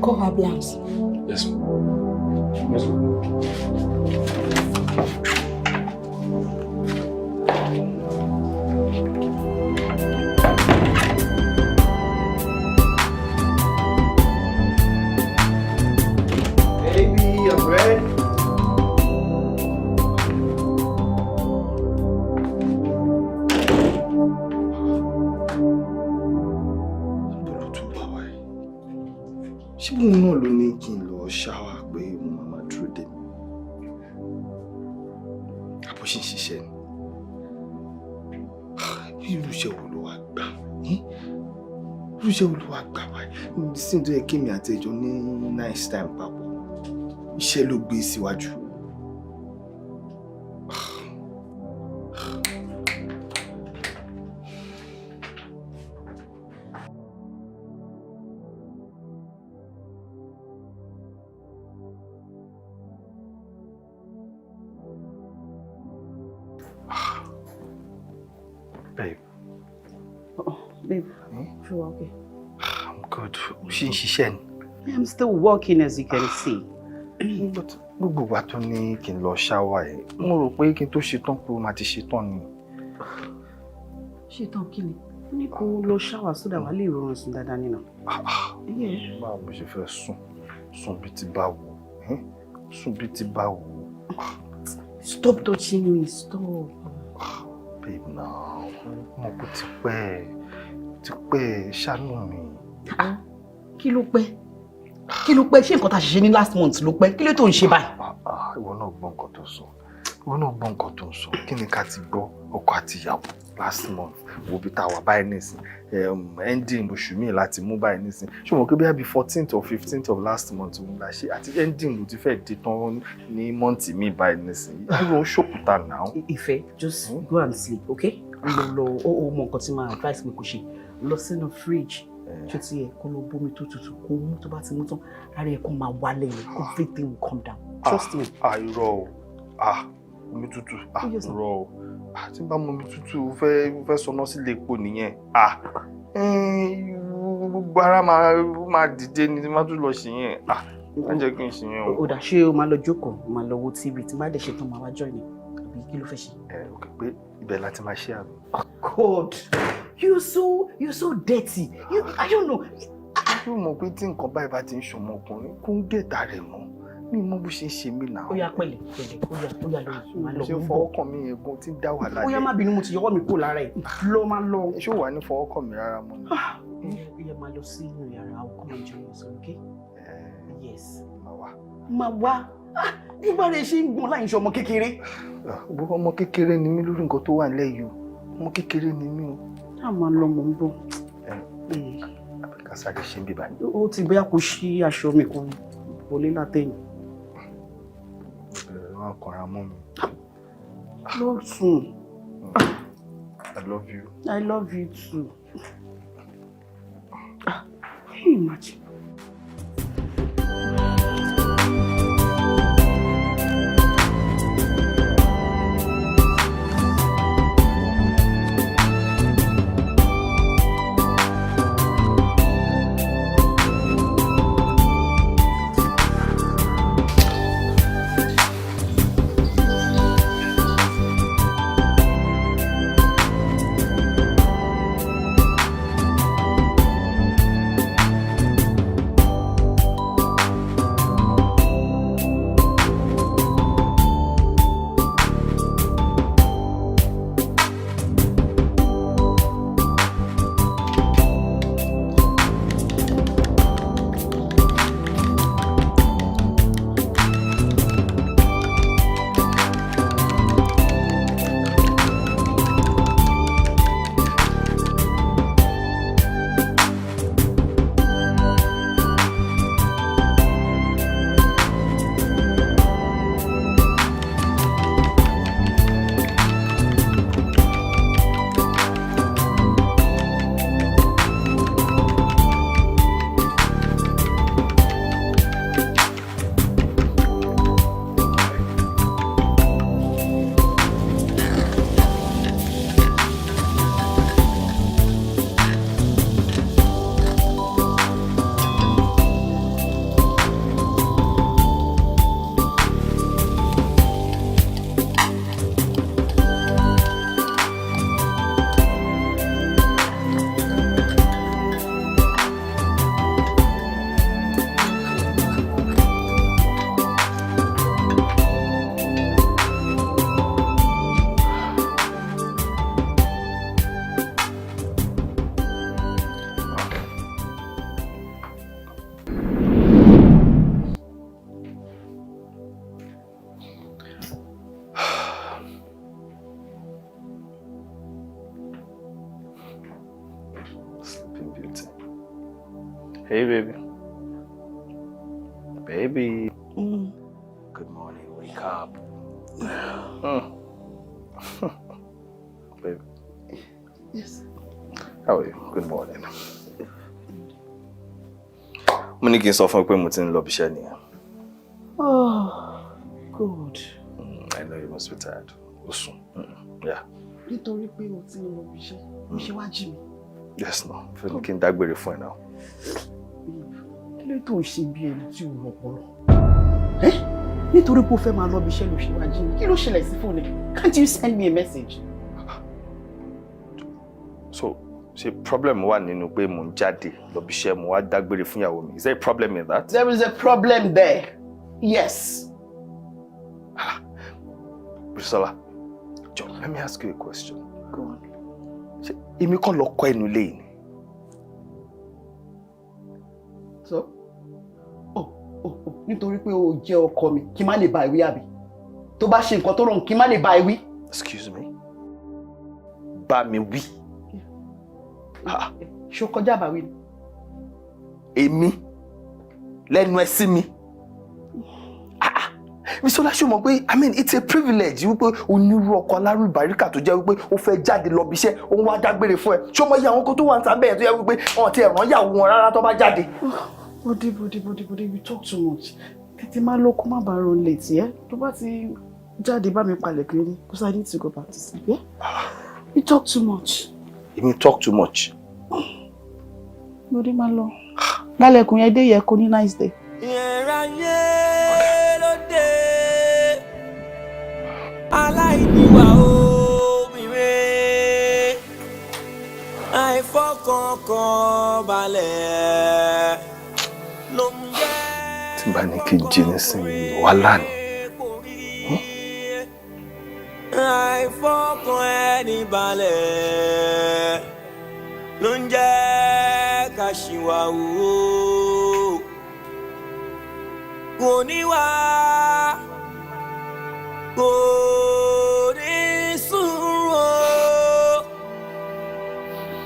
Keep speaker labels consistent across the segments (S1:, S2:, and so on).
S1: Call ambulance.
S2: Yes, ma'am. Yes, ma'am.
S3: Baby, I'm ready.
S4: Bọ́lá tún bá wa yìí. Ṣé bóun náà ló ní kí n lọ ṣáwà pé òun máa máa dúró dè mí? Àbó ṣì ń ṣiṣẹ́ ni. Irú iṣẹ́ wo ló wá gbà? Irú iṣẹ́ wo ló wá gbà báyìí? Sí tó yẹ kí èmi àti ẹjọ́ ní nice time papọ̀. Iṣẹ́ ló gbé síwájú. Babe.
S5: Oh, babe, you okay?
S4: I'm good. Ó ṣì ń ṣiṣẹ́ ni.
S5: I'm still working, as you can see.
S4: But gbogbo ìgbà tó ní kí n lọ ṣáwà ẹ̀, mo rò pé kí n tó ṣetán pé ó máa ti ṣetán ni.
S5: Ṣetán kí ni? Ó ní kó lọ ṣáwà sódà wà lè rọrùn sùn dáadáa nínú.
S4: Báwo mo ṣe fẹ́ sùn? Sùn bí ti bá wò ó. Sùn bí ti bá wò ó.
S5: Stop touching me, stop.
S4: Babe, now, mo kò ti pẹ́, ṣàánú mi.
S5: Kí ló pẹ́? Kí ló pẹ́? Ṣé nǹkan tá a ṣẹ̀ṣẹ̀ ní last month ló pẹ́? Kí ló tó ń ṣe báyìí?
S4: Ìwọ náà gbọ́ nǹkan tó sọ. Ìwọ náà gbọ́ nǹkan tó ń sọ. Kí ni ká ti gbọ́ ọkọ àti ìyàwó last month? Wo bí tá a wà báyìí nísìn. Ending oṣù míì láti mú báyìí nísìn. Ṣé o mọ̀ pé bí i 14th or 15th of last month òun la ṣe àti ending ló ti fẹ́ dé tán ní month míì báyìí nísìn. Irú ó ṣòkúta náà.
S5: Ìfẹ́, just go and sleep, okay? Lọ lọ, ó mọ nǹkan tí máa advice mi kò ṣe. Lọ sínú fridge. Ṣé ti yẹ kó lọ bómi tó tutù kó mú, tó bá ti mú tán, ara ẹ̀ kó máa wálẹ̀ yẹn, everything will come down. Trust me.
S4: Ah, irọ́ o. Ah, omi tútù. Ah, irọ́ o. Ah, tí n bá mu omi tútù, ó fẹ́ sọná sílé epo nìyẹn. Ah, gbogbo ara máa dìde ni tí n bá tún lọ ṣe yẹn. Ah, má jẹ́ kí n ṣe yẹn o.
S5: Ó dà, ṣé o máa lọ jókòó, o máa lọ wo TV, tí má dẹ̀ ṣe tán máa wá join ni, àbí kí ló fẹ́ ṣe?
S4: Ẹ ok, pé ibẹ̀ láti máa ṣe àbí.
S5: Oh God, you're so dirty. You, I don't know.
S4: Ṣé o mọ̀ pé tí nǹkan báyìí bá ti ń ṣọmọkùnrin, kó ń gẹ̀ẹ́ta rẹ̀ mọ́? Mi mọ bó ṣe ń ṣe mí náà.
S5: Ó yá, pẹ̀lẹ́ pẹ̀lẹ́, ó yá, ó yá, lọ máa lọ.
S4: Ṣé fọwọ́ kàn mí yẹn gan tí ń dá wàhálà?
S5: Ó yá, má bínú, mo ti yọwọ́ mi kúrò lára ẹ̀. Lọ, máa lọ.
S4: Ṣé o wà ní fọwọ́ kàn mí rárá mọ́ ni?
S5: Ó yá, máa lọ sí inú yàrá, I will come and join you soon, okay? Yes.
S4: Máa wá.
S5: Máa wá. Bí bá rẹ̀ ṣe ń gbọ́n láì ṣe ọmọ kékeré.
S4: Gbogbo ọmọ kékeré ni mí lórí nǹkan tó wà nílẹ̀ yìí o. Ọmọ kékeré ni mí o.
S5: Ṣáà máa lọ, mò ń bọ̀.
S4: Àbí ká sáré ṣe ń bí báyìí?
S5: Ó ti bóyá kò ṣí aṣọ mi kò wọlé látẹ̀yìn.
S4: Wọn kọra mọ́ mi.
S5: Lọ sùn.
S4: I love you.
S5: I love you too. Ah, can you imagine?
S4: Sleeping Beauty. Hey, baby. Baby. Good morning. Wake up. Baby.
S5: Yes.
S4: How are you? Good morning. Mo ní kí n sọ fún ẹ pé mo ti ń lọ ibiṣẹ́ nìyẹn.
S5: Oh, good.
S4: I know you must be tired. Ó sùn. Yeah.
S5: Nítorí pé o ti ń lọ ibiṣẹ́, mo ṣe wá jí mi.
S4: Yes, no. Fẹ́ ní kí n dágbére fún ẹ náà.
S5: Kí ló tó ń ṣe bí ẹni tí ò lọ́pọlọ? Nítorí pé o fẹ́ máa lọ ibiṣẹ́ ló ṣe wá jí mi. Kí ló ṣẹlẹ̀ sí fóònù ẹ? Can't you send me a message?
S4: So, ṣe problem wà nínú pé mo ń jáde lọ ibiṣẹ́, mo wá dágbére fún ìyàwó mi? Is there a problem in that?
S5: There is a problem there. Yes.
S4: Bisola, jọ̀ọ́, let me ask you a question.
S5: Go on.
S4: Ṣé èmi kọ́ lọkọ ẹ nínú ilé yìí ni?
S5: So? Oh, nítorí pé o jẹ́ ọkọ mi, kí n má lè bá ẹ wí, àbí? Tó bá ṣe nǹkan tó rọrùn, kí n má lè bá ẹ wí.
S4: Excuse me? Bá mi wí? Ah.
S5: Ṣó kọjá àbáwí ni?
S4: Èmi? Lẹ́nu ẹ sí mi? Ah, ah. Bisola, ṣé o mọ̀ pé, I mean, it's a privilege wípé onírú ọkọ alárùbáríkà tó jẹ́ wípé ó fẹ́ jáde lọ ibiṣẹ́, ó ń wá dágbére fún ẹ. Ṣé o mọ iye àwọn kan tó wà ń ta bẹ́ẹ̀ tó yẹ wípé wọn ti ẹ̀ràn yàwó wọn rárá tó bá jáde?
S5: Bọ́dé, Bọ́dé, Bọ́dé, Bọ́dé, you talk too much. Tètè máa lọ kó má bàa run late, yeah? Tó bá ti jáde, bá mi palẹ̀ kiri, because I need to go back to sleep, yeah? You talk too much.
S4: Èmi talk too much?
S5: Bọ́dé, máa lọ. Lálẹ́kùn yẹn dé yẹ kó ní nice day.
S1: Ìrayé lóde aláìníwà obìnrin, àìfọkànkan balẹ̀ ló ń jẹ́.
S4: Tí n bá ní kí n jí nísìnyí, wàhálà ni.
S1: Àìfọkàn ẹni balẹ̀ ló ń jẹ́ ká ṣìwà wò kò ní wá, kò ní sùúrù o,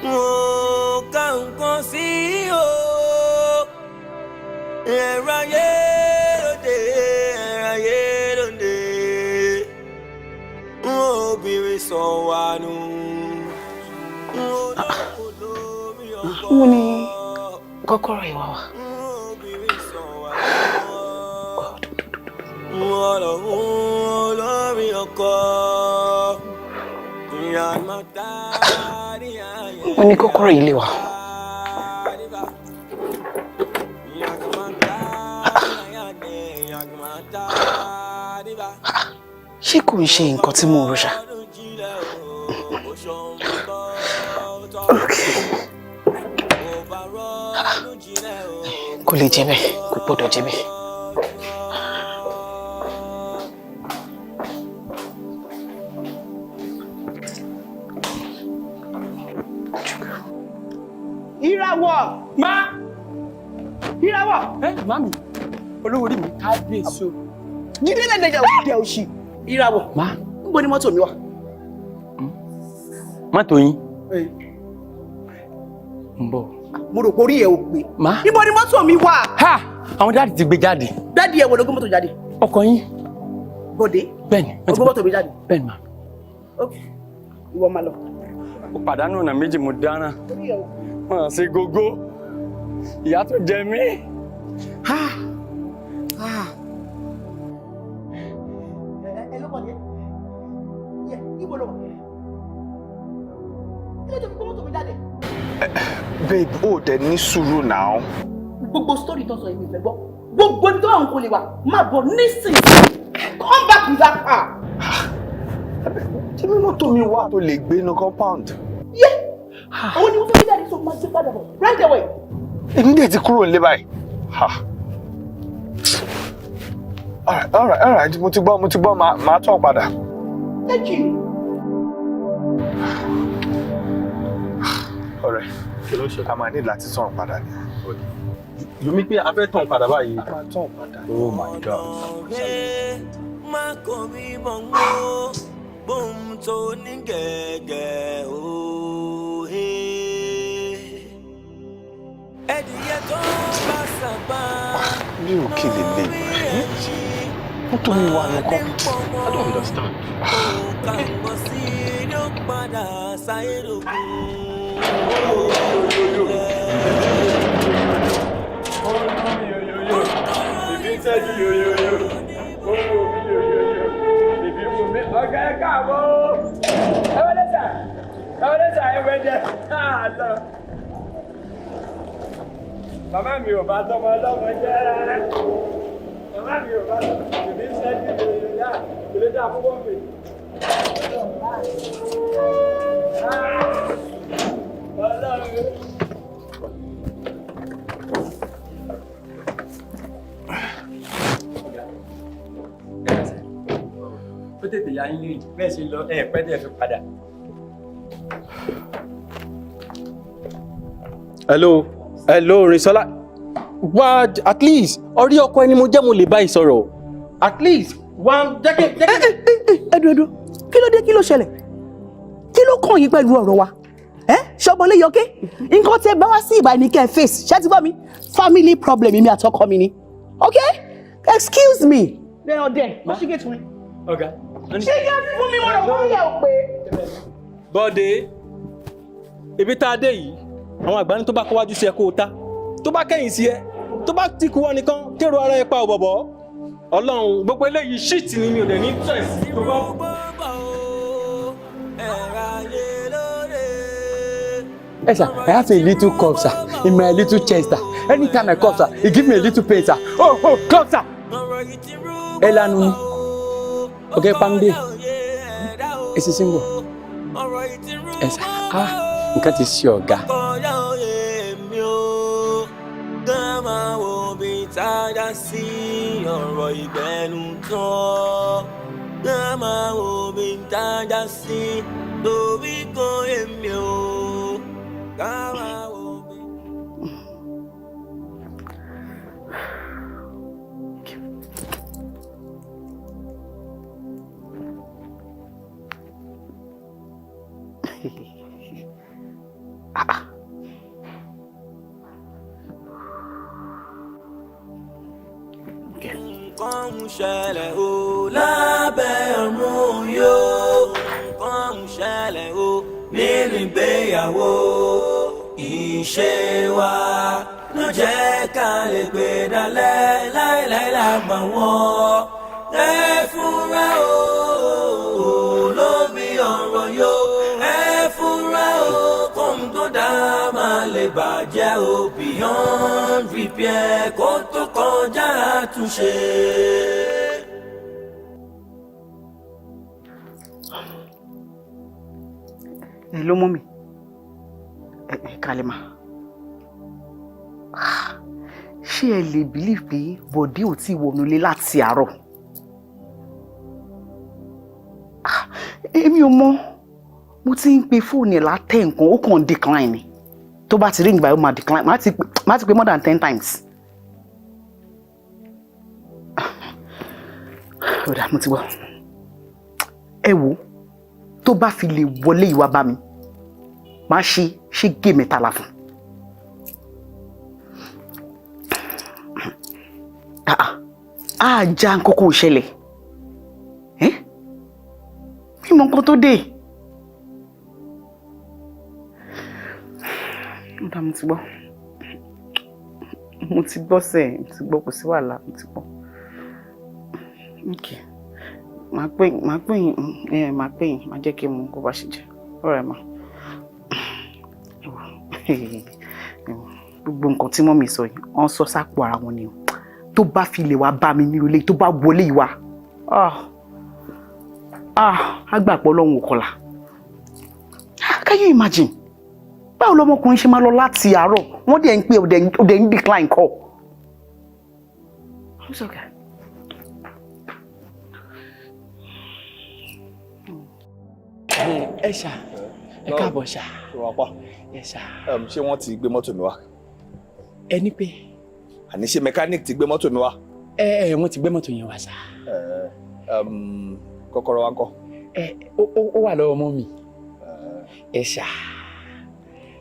S1: kò ká nǹkan sí o. Ẹ̀rọ ayé lóde, ẹ̀rọ ayé lóde, obìnrin sọ wà nù.
S5: Mo ní kọ́kọ́rọ́ ìwà wa.
S1: Obìnrin sọ wà nù. Ọlọ́run olórí ọkọ ìyàmọ̀tá.
S5: Mo ní kọ́kọ́rọ́ ilé wa. Ṣé kò ń ṣe nǹkan tí mò ń rò ṣá? Okay. Kò lè jẹ́ bẹ́ẹ̀, kò gbọ́dọ̀ jẹ́ bẹ́ẹ̀.
S6: Ìràwọ̀.
S7: Má.
S6: Ìràwọ̀.
S7: Ẹ màmí, olówó orí mi, kábíyèsí o.
S6: Jíde lẹ́dẹ̀ẹ́dẹ̀ òde òṣì. Ìràwọ̀.
S7: Má.
S6: Níbo ni mọ́tò mi wà?
S7: Mọ́tò yín. Ń bọ̀.
S6: Mo rò pé orí ẹ̀ ò pé.
S7: Má.
S6: Níbo ni mọ́tò mi wà?
S7: Ha! Àwọn daddy ti gbé jáde.
S6: Daddy ẹ̀ wo ló gbé mọ́tò jáde?
S7: Ọkọ yín.
S6: Bọ̀dé.
S7: Bẹ́ẹ̀ni.
S6: Ó gbé mọ́tò mi jáde.
S7: Bẹ́ẹ̀ni ma.
S6: Ok. Ìwọ máa lọ.
S7: Ó pàdánù ọ̀nà méjì, mo dáná.
S6: Orí ẹ̀ ò pé.
S7: Wọ́n ṣe gógó. Ìyá tó jẹ mí. Ha! Ha!
S6: Ẹ ló bọ̀dé. Yẹ, ibo ló wà? Kí ló dé fi gbé mọ́tò mi jáde?
S4: Babe, ó dẹ̀ ní sùúrù náà.
S6: Gbogbo story tó sọ èmi fẹ́ gbọ́. Gbogbo ibi tó wà ń kó lè wà. Má bọ̀ nísinsìnyí. Come back with that car.
S4: Ṣé bí mọ́tò mi wà tó lè gbé inú compound?
S6: Yẹ! Òun ni mo fẹ́ gbé jáde, sọ ma gbé padà bọ̀ right away.
S4: Èmi dẹ̀ ti kúrò nílé báyìí. Ha. Alright, alright, alright, mo ti gbọ́, mo ti gbọ́, màá tọ̀ padà.
S6: Thank you.
S4: Ọ̀rẹ́, a máa ní láti tàn padà ni.
S2: You mean pé a fẹ́ tàn padà báyìí?
S4: A máa tàn padà.
S2: Oh my God.
S1: Má kò mí bọ̀ngó bóun tó ní gẹ̀gẹ̀ òhe. Ẹdìyẹ tó bá sábà
S4: Mi ò kí lè lè mọ́tò mi wà nìkan.
S2: I don't understand.
S1: Kàǹgọ̀ sí ló padà sáyé lókun.
S7: Bèbí ń tẹ́jú yoyoyo. Ó ń wo mi yoyoyo. Bèbí ń wo mi. Ọ̀gá ẹ káàbọ̀ o. Ẹ wọlé sà. Ẹ wọlé sà, ẹ wẹ jẹ. Á lọ. Màmá mi ò bá tọmọ ọlọ́mọ jẹ́. Màmá mi ò bá tọmọ. Bèbí ń tẹ́jú yoyoyo. Yá, kò lè dá fún bọ́m̀bì. Ọlọ́run. Ó tètè ya yín lóyún bẹ́ẹ̀ ṣe lọ ẹ pẹ́ tẹ́ fi padà.
S2: Hello, hello, Rinsola. Wá, at least orí ọkọ ẹni mo jẹ́, mo lè bá yìí sọ̀rọ̀. At least wá jẹ́kẹ́ jẹ́kẹ́.
S6: Ẹdùn ẹdùn, kí ló dé? Kí ló ṣẹlẹ̀? Kí ló kàn yín pẹ̀lú ọ̀rọ̀ wa? Ẹ ṣọmọlé yọké nǹkan tẹ bá wá sí ìbá ní kẹ́ ẹ face. Ṣé ti gbọ́ mi? Family problem mi àtọkọ mi ni. Okay, excuse me. Lẹ́yìn ọdẹ wọ́n ṣí gate fún mi.
S7: Ọ̀gá.
S6: Ṣí gate fún mi, wọ́n rọ̀ wọ́n yẹ ò pé.
S2: Bọ́dé, ibi tá a dé yìí, àwọn àgbà ní tó bá kọ́wájú sí ẹ kó o ta, tó bá kẹ́yìn sí ẹ, tó bá ti kú wọn nìkan kérò ara ẹ pa ò bọ̀bọ̀. Ọlọ́run, gbogbo eléyìí shit ni, mi ò dẹ̀ ní interest. Tó bá
S1: Bọ́bọ̀ o, ẹ̀rọ ayé lóde.
S7: Ẹ sir, I have a little cough, sir, in my little chest, sir. Anytime I cough, sir, it give me a little pain, sir. Oh, oh, cough, sir.
S1: Ọ̀rọ̀ yìí ti rú
S7: Ẹ lanu ni.
S1: bọ́bọ̀ o,
S7: Ọ̀gá ẹ panu dé.
S1: ó kọjá òye ẹ̀dá o.
S7: Ẹ ṣe sí ń bọ̀.
S1: Ọ̀rọ̀ yìí ti rú
S7: Ẹ sir, ah, nǹkan ti ṣe ọ̀gá.
S1: Kọjá òye mi o, ká máa wo bí tájà sí ọ̀rọ̀ ìgbẹ́nu tán, ká máa wo bí tájà sí torí kan èmi o, ká máa wo bí. Nǹkan ń ṣẹlẹ̀ o lábẹ́ ọ̀run yóò, nǹkan ń ṣẹlẹ̀ o nínú ìgbéyàwó. Ìṣe wa ló jẹ́ ká lè gbé dalẹ̀ láìláì lágbà wọ́n. Ẹ fúnra o lóbi ọ̀rọ̀ yóò, ẹ fúnra o kóhun tó dá máa lè bàjẹ́ o beyond repair kó tó kọjá àtúnṣe.
S5: Ẹ ló mú mi ẹ ẹ kalẹ̀ mà. Ṣé ẹ lè believe pé Bọ̀dé ò tí ì wọnú ilé láti àárọ̀? Ah, èmi ò mọ̀, mo ti ń pe fóònù ẹ̀ látẹ̀ nǹkan, ó kàn ń decline ni. Tó bá ti ring báyìí, ó máa decline. Màá ti pe more than 10 times. Ó dà, mo ti gbọ́. Ẹ wo, tó bá fi lè wọlé ìwà bá mi, máa ṣe ṣe gé mẹ́tàlá fún. Ah, ah, á já nǹkan kò ṣẹlẹ̀ ẹ́, mímọ nǹkan tó dé. Ó dà, mo ti gbọ́, mo ti gbọ́ sẹ́ẹ̀, mo ti gbọ́, kò sí wàhálà, mo ti gbọ́. Ok, màá pè yín ẹ, màá pè yín, màá jẹ́ kí n mọ kó bá ṣe jẹ́. Ọ̀rẹ́ mà, gbogbo nǹkan tí mummy sọ yìí, wọ́n sọ sápò ara wọn ni o. Tó bá fi lè wá bá mi nínú ilé, tó bá wọlé ìwà, ah ah, á gbà pé Ọlọ́run ò kọlà. Can you imagine? Báwo lọmọkùnrin ṣe máa lọ láti àárọ̀, wọ́n dẹ̀ ń pè, ó dẹ̀ ń decline call? It's okay.
S7: Ẹ ṣá, ẹ káàbọ̀ ṣá.
S4: Wà pa.
S7: Ẹ ṣá.
S4: Ṣé wọ́n ti gbé mọ́tò mi wá?
S7: Ẹ ní pé?
S4: Àní ṣé mechanic ti gbé mọ́tò mi wá?
S7: Ẹ wọ́n ti gbé mọ́tò yẹn wá ṣá.
S4: Kọ́kọ́rọ́ wa ńkọ́?
S7: Ẹ ó wà lọ́wọ́ mummy. Ẹ ṣá,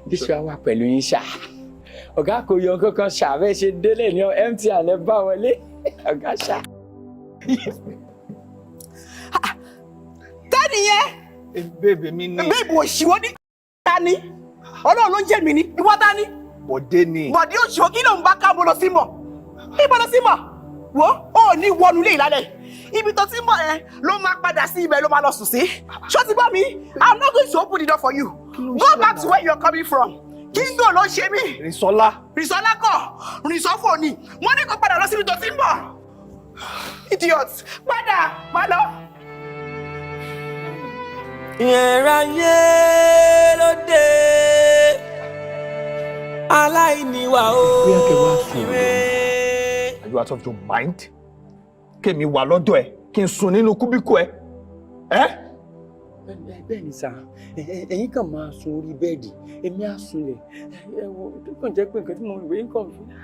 S7: Jésù á wà pẹ̀lú yín ṣá. Ọ̀gá kò yọ kankan ṣàbẹ̀ ṣe délé ní MTN ẹ bá wọlé ọ̀gá ṣá.
S6: Tẹ́nì yẹn.
S4: Babe mi ni.
S6: Babe òṣìwọ́ ní ta ni? Ọlọ́run ló ń jẹ́ mi ni. Ìwọ ta ni?
S4: Bọ̀dé ni.
S6: Bọ̀dé òṣìwọ́, kí ló ń bá ká? Mo lọ sí mọ̀. Ibo lọ sí mọ̀? Wo ó ní wọnú ilé ìlálẹ̀. Ibi tó ti ń bọ̀ yẹn ló máa padà sí, ibẹ̀ ló máa lọ sùn sí. Ṣó ti gbọ́ mi? I'm not going to open the door for you. Go back to where you are coming from. Kíngò ló ṣe mí.
S4: Rìnsọ́lá.
S6: Rìnsọ́lá kọ̀, Rìnsọ́fò ni. Wọ́n ní kó padà lọ síbi tó ti ń bọ̀. Idiot! Padà, má lọ.
S1: Ìrẹ̀ráyé lóde aláìníwá o.
S4: Bóyá kẹ́ wá sùn lọ. Are you out of your mind? Kémi wà lọ́dọ̀ ẹ̀, kí n sùn nínú cubicle ẹ̀? Ẹ́.
S7: Bẹ́ẹ̀ ni sà, ẹ̀yin kàn máa sun orí bed, èmi á sunlẹ̀. Ẹ wo, tó kàn jẹ́ pé nǹkan tí mo rò pé inconvenient,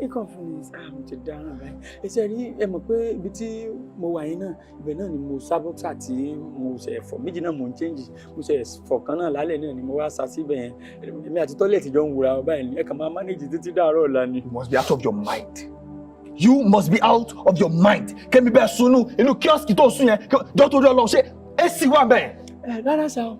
S7: inconvenient. Ah, mo ti dáràn báyìí. Ẹ ṣe rí, ẹ mọ̀ pé ibi tí mo wà yín náà, ibẹ̀ náà ni mo sá boxer tí mo ṣe ẹ̀fọ́ méjì náà, mo ń change, mo ṣe ẹ̀fọ́ kan náà lálẹ́ náà ni mo wá sá síbẹ̀ yẹn. Èmi àti toilet jọ ń wura báyìí, ẹ kàn máa manage títí dàárọ̀ ọ̀la ni.
S4: You must be out of your mind. You must be out of your mind. Kémi bẹ́ẹ̀ sunú inú kiosk tó sùn yẹn, jọ́ torí Ọlọ́run, ṣé AC wà bẹ́ẹ̀?
S7: Ẹ rárá sá o,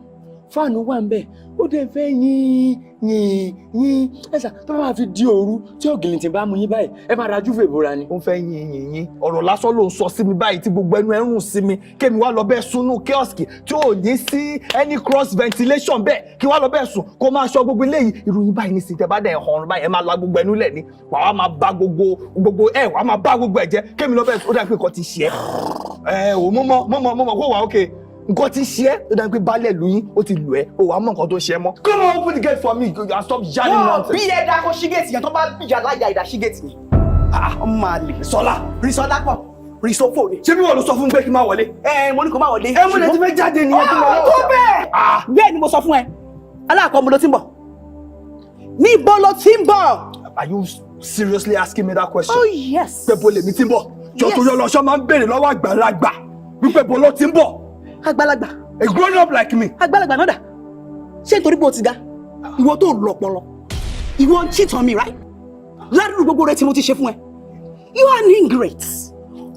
S7: fan wà ń bẹ̀, ó dẹ̀ fẹ́ yín yín yín. Ẹ sà, tó bá máa fi di òru tí ògìlìntì bá mú yín báyìí, ẹ máa ra júfè ìbora ni.
S4: Ó ń fẹ́ yín yín yín, ọ̀rọ̀ lásán ló ń sọ sí mi báyìí tí gbogbo ẹnu ẹ̀ ń rùn sí mi. Kémi wá lọ bẹ́ẹ̀ sunú kiosk tí ò ní sí any cross ventilation bẹ́ẹ̀, kí wá lọ bẹ́ẹ̀ sùn, kó máa ṣọ gbogbo eléyìí ìròyìn báyìí ní sin. Tẹ bá dẹ̀ hàn báyìí, ẹ máa la gbogbo ẹnu lẹ̀ ni, wàá wá máa bá gbogbo ẹ, wàá máa bá gbogbo ẹ jẹ́. Kémi lọ bẹ́ẹ̀ sùn, ó dà pé nǹkan ti ṣe ẹ́. Ẹ ò mú mọ́ mọ́ mọ́ mọ́ kó wà ókè. Nǹkan ti ṣe ẹ́, ó dà pé baálẹ̀ lu yín, ó ti lù ẹ́, ó wàá mọ̀ nǹkan tó ṣe ẹ́ mọ́. Come on, open the gate for me and stop yarning
S6: Wọ́n
S4: nonsense.
S6: bí ẹ dá kó ṣí gate yẹn, tó bá bíjà láyà ìdá ṣí gate yẹn. Ọmọ àlè.
S4: Sọlá.
S6: Rìnsọ́lá pọ̀, Rìnsọ́fò ni.
S4: Ṣé bí wọ́n lọ sọ fún mi pé kí n má wọlé?
S6: Ẹ mo ní kó má wọlé.
S4: Ẹ mo lè ti fẹ́ jáde nìyẹn kí n máa
S6: Ah, tó bẹ́ẹ̀. Bẹ́ẹ̀ ni mo sọ fún ẹ. Aláàkọ́, mo ló ti ń bọ̀. Níbo ló ti ń bọ̀?
S4: Are you seriously asking me that question?
S6: Oh yes.
S4: Pé bo lèmi ti ń bọ̀? Jọ,
S6: Yes.
S4: torí ọlọ́ṣọ́, máa ń béèrè lọ́wọ́ àgbàlagbà wípé bo ló ti ń bọ̀?
S6: Àgbàlagbà.
S4: A grown up like me.
S6: Àgbàlagbà náà dà? Ṣé nítorí pé o ti ga? Ìwọ tó lọ́pọlọ. Ìwọ ń cheat on me, right? Ládùúgbò gbogbo rẹ tí mo ti ṣe fún ẹ. You are an ingrate.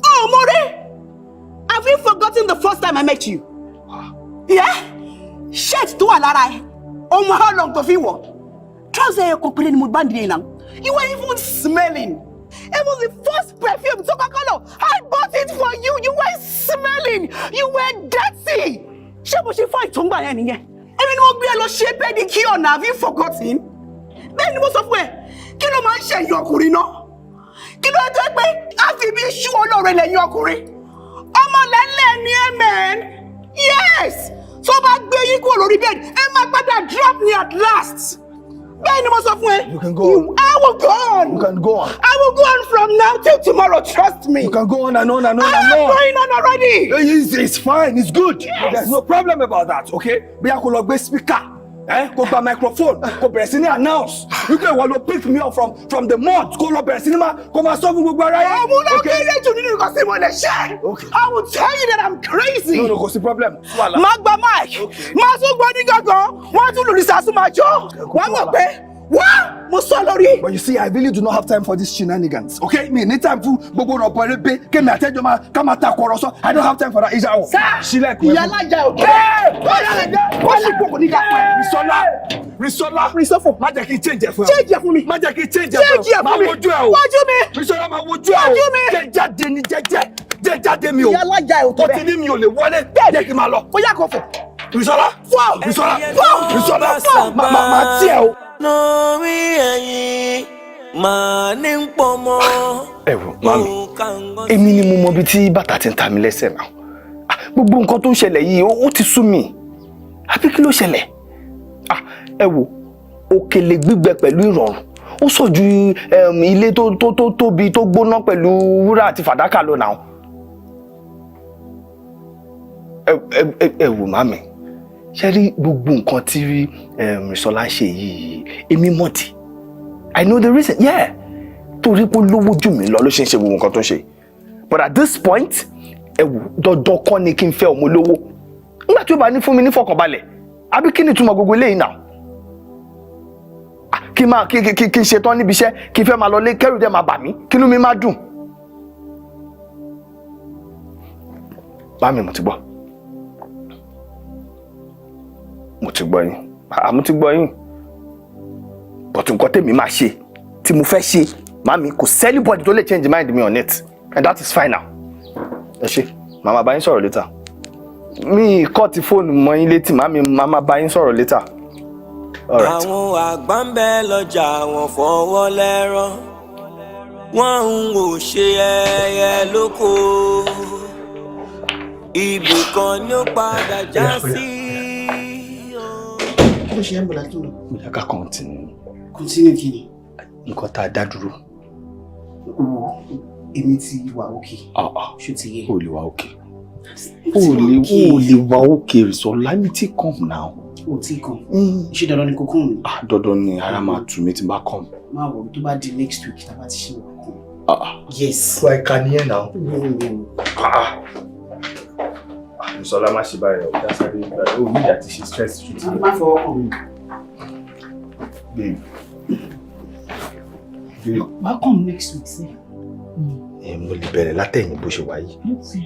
S6: Oh, More! Have you forgotten the first time I met you? Yeah? Shirt tó wà lára ẹ. Ọmọ, how long tó fi wọ̀? Trouser ẹ̀ kò péré ni mo bá ń dìde náà. You were even smelling. It was the first perfume tó kọ́kọ́ lò. I bought it for you. You were smelling. You were dirty. Ṣé mo ṣe fún ìtúngbà yẹn nìyẹn? Èmi ni mo gbé ẹ lọ ṣe pedicure náà. Have you forgotten? Bẹ́ẹ̀ ni mo sọ fún ẹ. Kí ló máa ń ṣe ẹ̀yin ọkùnrin náà? Kí ló dé pé a fi bí ṣú olóore lẹ́yìn ọkùnrin? Ọmọ lẹ́lẹ̀ ni ẹ mẹ́rin. Yes! Tó bá gbé yín kúrò lórí bed, ẹ máa padà drop me at last. Bẹ́ẹ̀ ni mo sọ fún ẹ.
S4: You can go on.
S6: I will go on.
S4: You can go on.
S6: I will go on from now till tomorrow, trust me.
S4: You can go on and on and on
S6: I
S4: and
S6: am
S4: on.
S6: going on already.
S4: It's fine, it's good.
S6: Yes.
S4: There's no problem about that, okay? Bí a kò lọ gbé speaker, eh? Kò gba microphone, kò bẹ̀rẹ̀ sí ní announce wípé ìwọ ló pick me up from the mud, kò lọ bẹ̀rẹ̀ sí ní máa kò máa sọ fún gbogbo ara yẹn.
S6: Òun ló kéré jù nínú nǹkan tí mo lè ṣe.
S4: Okay.
S6: I will tell you that I'm crazy.
S4: No, kò sí problem. Wàhálà.
S6: Má gba mic, má tún gbọ́ ní gángan, wọ́n tún lùlù sàásùn máa jó. Wọ́n mọ̀ pé wá mo sọ lórí.
S4: But you see, I really do not have time for these shenanigans, okay? Mi ní time fún gbogbo ọ̀pọ̀ erébé kémi àtẹ́jọ́ máa ká máa ta kọ̀rọ̀ sọ. I don't have time for that. Ìjà o.
S6: Sá
S4: Sílẹ̀kùn.
S6: Ìyálàjà ò kẹ́. Kó sì kókò ní dàpọ̀ ẹ̀.
S4: Rìsọ́lá, Rìsọ́lá.
S6: Rìsọ́fò.
S4: Má jẹ́ kí n change ẹ̀ fún ẹ.
S6: Change ẹ̀ fún mi.
S4: Má jẹ́ kí n change ẹ̀ fún ẹ.
S6: Change ẹ̀ fún mi.
S4: Máa wojú ẹ o.
S6: Wojú mi.
S4: Rìsọ́lá, máa wojú ẹ o.
S6: Wojú mi.
S4: Jẹ́ jáde ni jẹ́jẹ́. Jẹ́ jáde mi o.
S6: Ìyálàjà ò tó
S4: Ó ti
S6: bẹ́ẹ̀.
S4: ní mi ò lè wọlé. Jẹ́ kí n máa lọ.
S6: Ó yà kó fò.
S4: Rìsọ́lá.
S6: Fò.
S4: Rìsọ́lá.
S6: Fò.
S4: Rìsọ́lá. Má tiẹ̀ o.
S1: Lórí ẹ̀yìn màá ní pọ̀ mọ́.
S4: Ẹ wò, màmí, èmi ni mo mọ ibi tí bàtà ti ń ta mi lẹ́sẹ̀ náà. Ah, gbogbo nǹkan tó ń ṣẹlẹ̀ yìí, ó ti sú mi. Àbí kí ló ṣẹlẹ̀? Ah, ẹ wò, òkèlè gbígbẹ pẹ̀lú ìrọ̀rùn ó sàn ju ilé tó tóbi tó gbóná pẹ̀lú wúrà àti fàdákà lọ náà. Ẹ wò, màmí, ṣe rí gbogbo nǹkan tí Rìsọ́lá ń ṣe yìí, èmi mọ̀ tí I know the reason, yeah, torí pé ó lówó jù mí lọ ló ṣe ń ṣe gbogbo nǹkan tó ń ṣe. But at this point, ẹ wò, dandan kọ́ ni kí n fẹ́ ọmọ olówó nígbà tí ó bá ní fún mi ní fọkànbalẹ̀. Àbí kí ni ìtumọ̀ gbogbo eléyìí náà? Ah, Kí máa kí kí kí n ṣe tán níbi iṣẹ́, kí n fẹ́ máa lọ lé, kẹ́rù dẹ̀ máa bà mí, kínú mi má dùn. Màámi, mo ti gbọ́. Mo ti gbọ́ yín. Àá, mo ti gbọ́ yín. But nǹkan tèmi máa ṣe, tí mo fẹ́ ṣe, màámi, kò sí anybody tó lè change mind me on it. And that is final. Ẹ ṣé, màá máa bá yín sọ̀rọ̀ later. Mi kọ́ ti fóònù mọ́ yín létí, màámi, màá máa bá yín sọ̀rọ̀ later. All right.
S1: Àwọn àgbà ń bẹ lọ́jà, wọn fọwọ́ lẹ́rán, wọ́n ń wò ṣe ẹyẹ lóko, ibì kan ni ó padà já sí.
S5: Kí ló ṣe é ń bọ̀ láti lọ?
S4: Mo yẹ ká continue.
S5: Continue kí ni?
S4: Nǹkan tá a dá dúró.
S5: Wo, èmi ti wà òkè.
S4: Ah ah.
S5: Ṣó ti yé?
S4: O lè wà òkè. O lè wà òkè, Rìsọ́lá, mi ti come now.
S5: O tí kàn. Ṣé dandan ni kò kàn mí?
S4: Ah, dandan ni, ara máa tù mí tí n bá come.
S5: Má wọ̀, tó bá di next week, tá a bá ti ṣe wà kàn.
S4: Ah ah.
S5: Yes.
S4: Wà ìka nìyẹn náà. Ah ah. Rìsọ́lá, má ṣe báyìí o, já sáré o ní ìdá ti ṣe stress ju ti.
S5: Má fọwọ́ kàn mí.
S4: Babe. Babe.
S5: Wá kàn next week sí.
S4: Ẹ mo lè bẹ̀rẹ̀ látẹ̀yìn bó ṣe wà yìí.
S5: Mo ti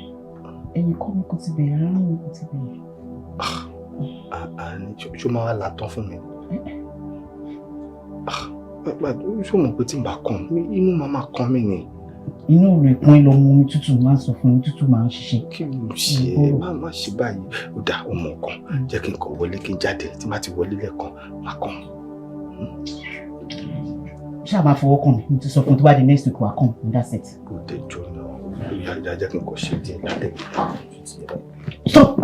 S5: ẹ̀yìn kọ́ mi kò ti bẹ̀rẹ̀ rárá, mi kò ti bẹ̀rẹ̀.
S4: Ah ah, ṣó máa wá la tán fún mi? Ah, ṣó mọ̀ pé tí n bá kàn mí, inú máa máa kan mí ni.
S5: Inú rẹ̀ pọ́n, lọ mu omi tútù, máa ń sọ fún mi, tútù máa ń ṣiṣẹ́.
S4: Kí ló ṣe é? Má má ṣe báyìí. Ó dà, ọmọ kan, jẹ́ kí n kàn wọlé, kí n jáde. Tí má ti wọlé lẹ́ẹ̀kan, má kàn.
S5: Ṣáà máa fọwọ́ kàn mí, mo ti sọ fún un, tó bá di next week, wà kàn mí, that's it.
S4: Kò dé jọ náà, ó yá yá, jẹ́ kí n kàn ṣe díẹ̀ látẹ̀yìn.
S5: Stop!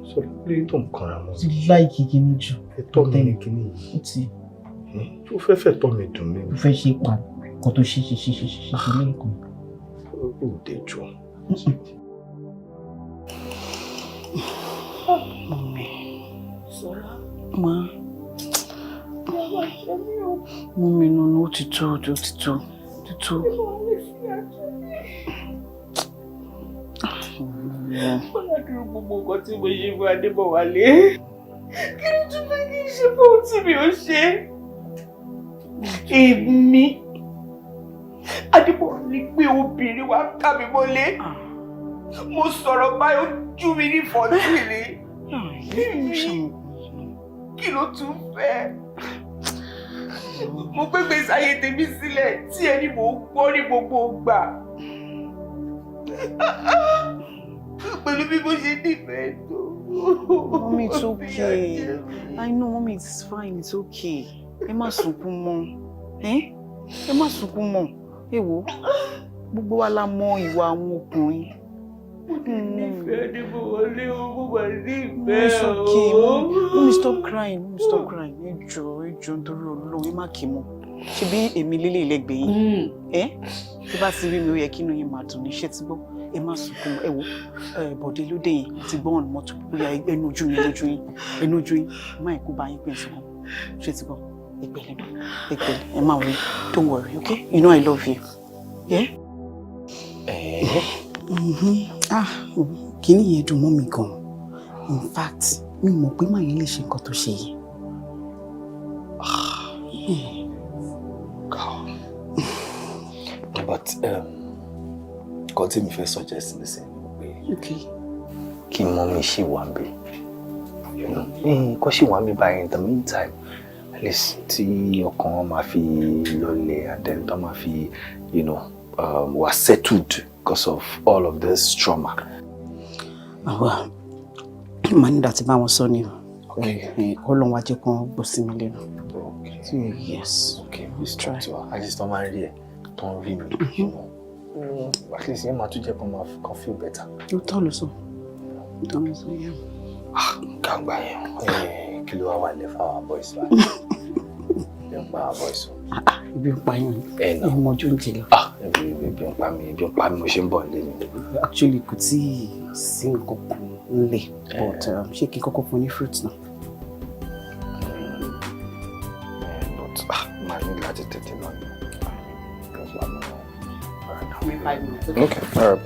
S4: Sọ lórí tó ń kanra mọ́.
S5: Ti láìkí kíní jù.
S4: Ẹ̀tọ́ mi ni kíní yìí.
S5: Ó ti.
S4: Tó fẹ́ fẹ́ tọ́ mi dùn mí.
S5: Ó fẹ́ ṣe pa kó tó ṣe ṣe ṣe ṣe ṣe ṣe lẹ́ẹ̀kan.
S4: Ó dé jọ.
S5: Mummy. Ma. Mummy, no, no, ó ti tó, ó ti tó, ó ti tó.
S8: Ọlọ́dún, gbogbo nǹkan tí mo ṣe fún Adébọ̀wálé. Kí ni tún fẹ́ kí n ṣe fún ohun tí mi ò ṣe? Èmi. Adébọ̀wálé gbé obìnrin wá ká mi mọ́lé. Mo sọ̀rọ̀ báyìí, ó jú mi ní fọ́tìlì. Èmi. Kí ló tún fẹ́? Mo gbé gbèsè ayé tèmi sílẹ̀ tí ẹni mò ń gbọ́ ní gbogbo ìgbà. Pẹ̀lú bí mo ṣe nífẹ̀ẹ́ tó.
S5: Mommy, it's okay. I know, Mommy, it's fine, it's okay. Ẹ má sunkún mọ́. Ẹ má sunkún mọ́. Ẹ wo, gbogbo wa la mọ ìwà àwọn ọkùnrin.
S8: Mo nífẹ̀ẹ́ Adébọ̀wálé o, mo mà nífẹ̀ẹ́
S5: It's okay,
S8: o.
S5: Mommy, Mommy, stop crying. Mommy, stop crying. Ẹ jọ̀ọ́, ẹ jọ̀ọ́, nítorí Ọlọ́run, ẹ má kì í mọ́. Ṣebí èmi lélẹ̀ lẹ́gbẹ̀ẹ́ yín. Ẹ tí bá ti rí mi, ó yẹ kí inú yín máa dùn ní iṣẹ́ tí gbọ́. Ẹ má sunkún mọ́. Ẹ wo, ẹ Bọ̀dé ló dé yẹn, ti gbọ́ ọ̀nà mọ́tò. Bóyá ẹnu ojú yín, lójú yín, ẹnu ojú yín, má ẹ̀ kó bá yín pé sunkún. Ṣé ti gbọ́? Ẹ pẹ̀lẹ́, ẹ pẹ̀lẹ́, ẹ má worry. Don't worry, okay? You know I love you. Yeah? Ah, kíní yẹn dùn mọ́ mi gan. In fact, mi mọ̀ pé màá yẹn lè ṣe nǹkan tó ṣe yìí.
S4: God. But nǹkan tí mi fẹ́ suggest nísìnyí ni pé kí mummy ṣì wà ń bẹ̀. Kó ṣì wà ń bẹ̀ báyìí in the meantime. At least tí ọkàn wọn máa fi lọlẹ̀ and then tó máa fi were settled because of all of this trauma.
S5: Àwa màá ní láti bá wọn sọ ni o. Ọlọ́run wá jẹ́ kán gbọ́ sí mi lẹ́nu.
S4: Okay.
S5: Yes.
S4: Okay, please try. At least tó máa ń rí ẹ, tó ń rí mi. At least yẹn máa tún jẹ́ kó máa kó feel better.
S5: Ó tọ́ ló sọ. Ó tọ́ ló sọ, yeah.
S4: Gàgbà yẹn, kí ló wá wà lẹ́ fáwọn boys wa? Ebi ń pa àwọn boys o.
S5: Ibi ń pa yín ni.
S4: Ẹ nà.
S5: Ẹ mọ ojú oúnjẹ lọ.
S4: Ah, ebi ń pa mí, ebi ń pa mí, mo ṣe ń bọ̀ nílé mi.
S5: Actually, kò tí ì sí nǹkan kan nílẹ̀, but ṣé kí n kọ́kọ́ fún ní fruit náà?
S4: But màá ní láti tètè lọ ní. Ebi ń pa mí náà.
S5: 5 minutes.
S4: Okay, all right.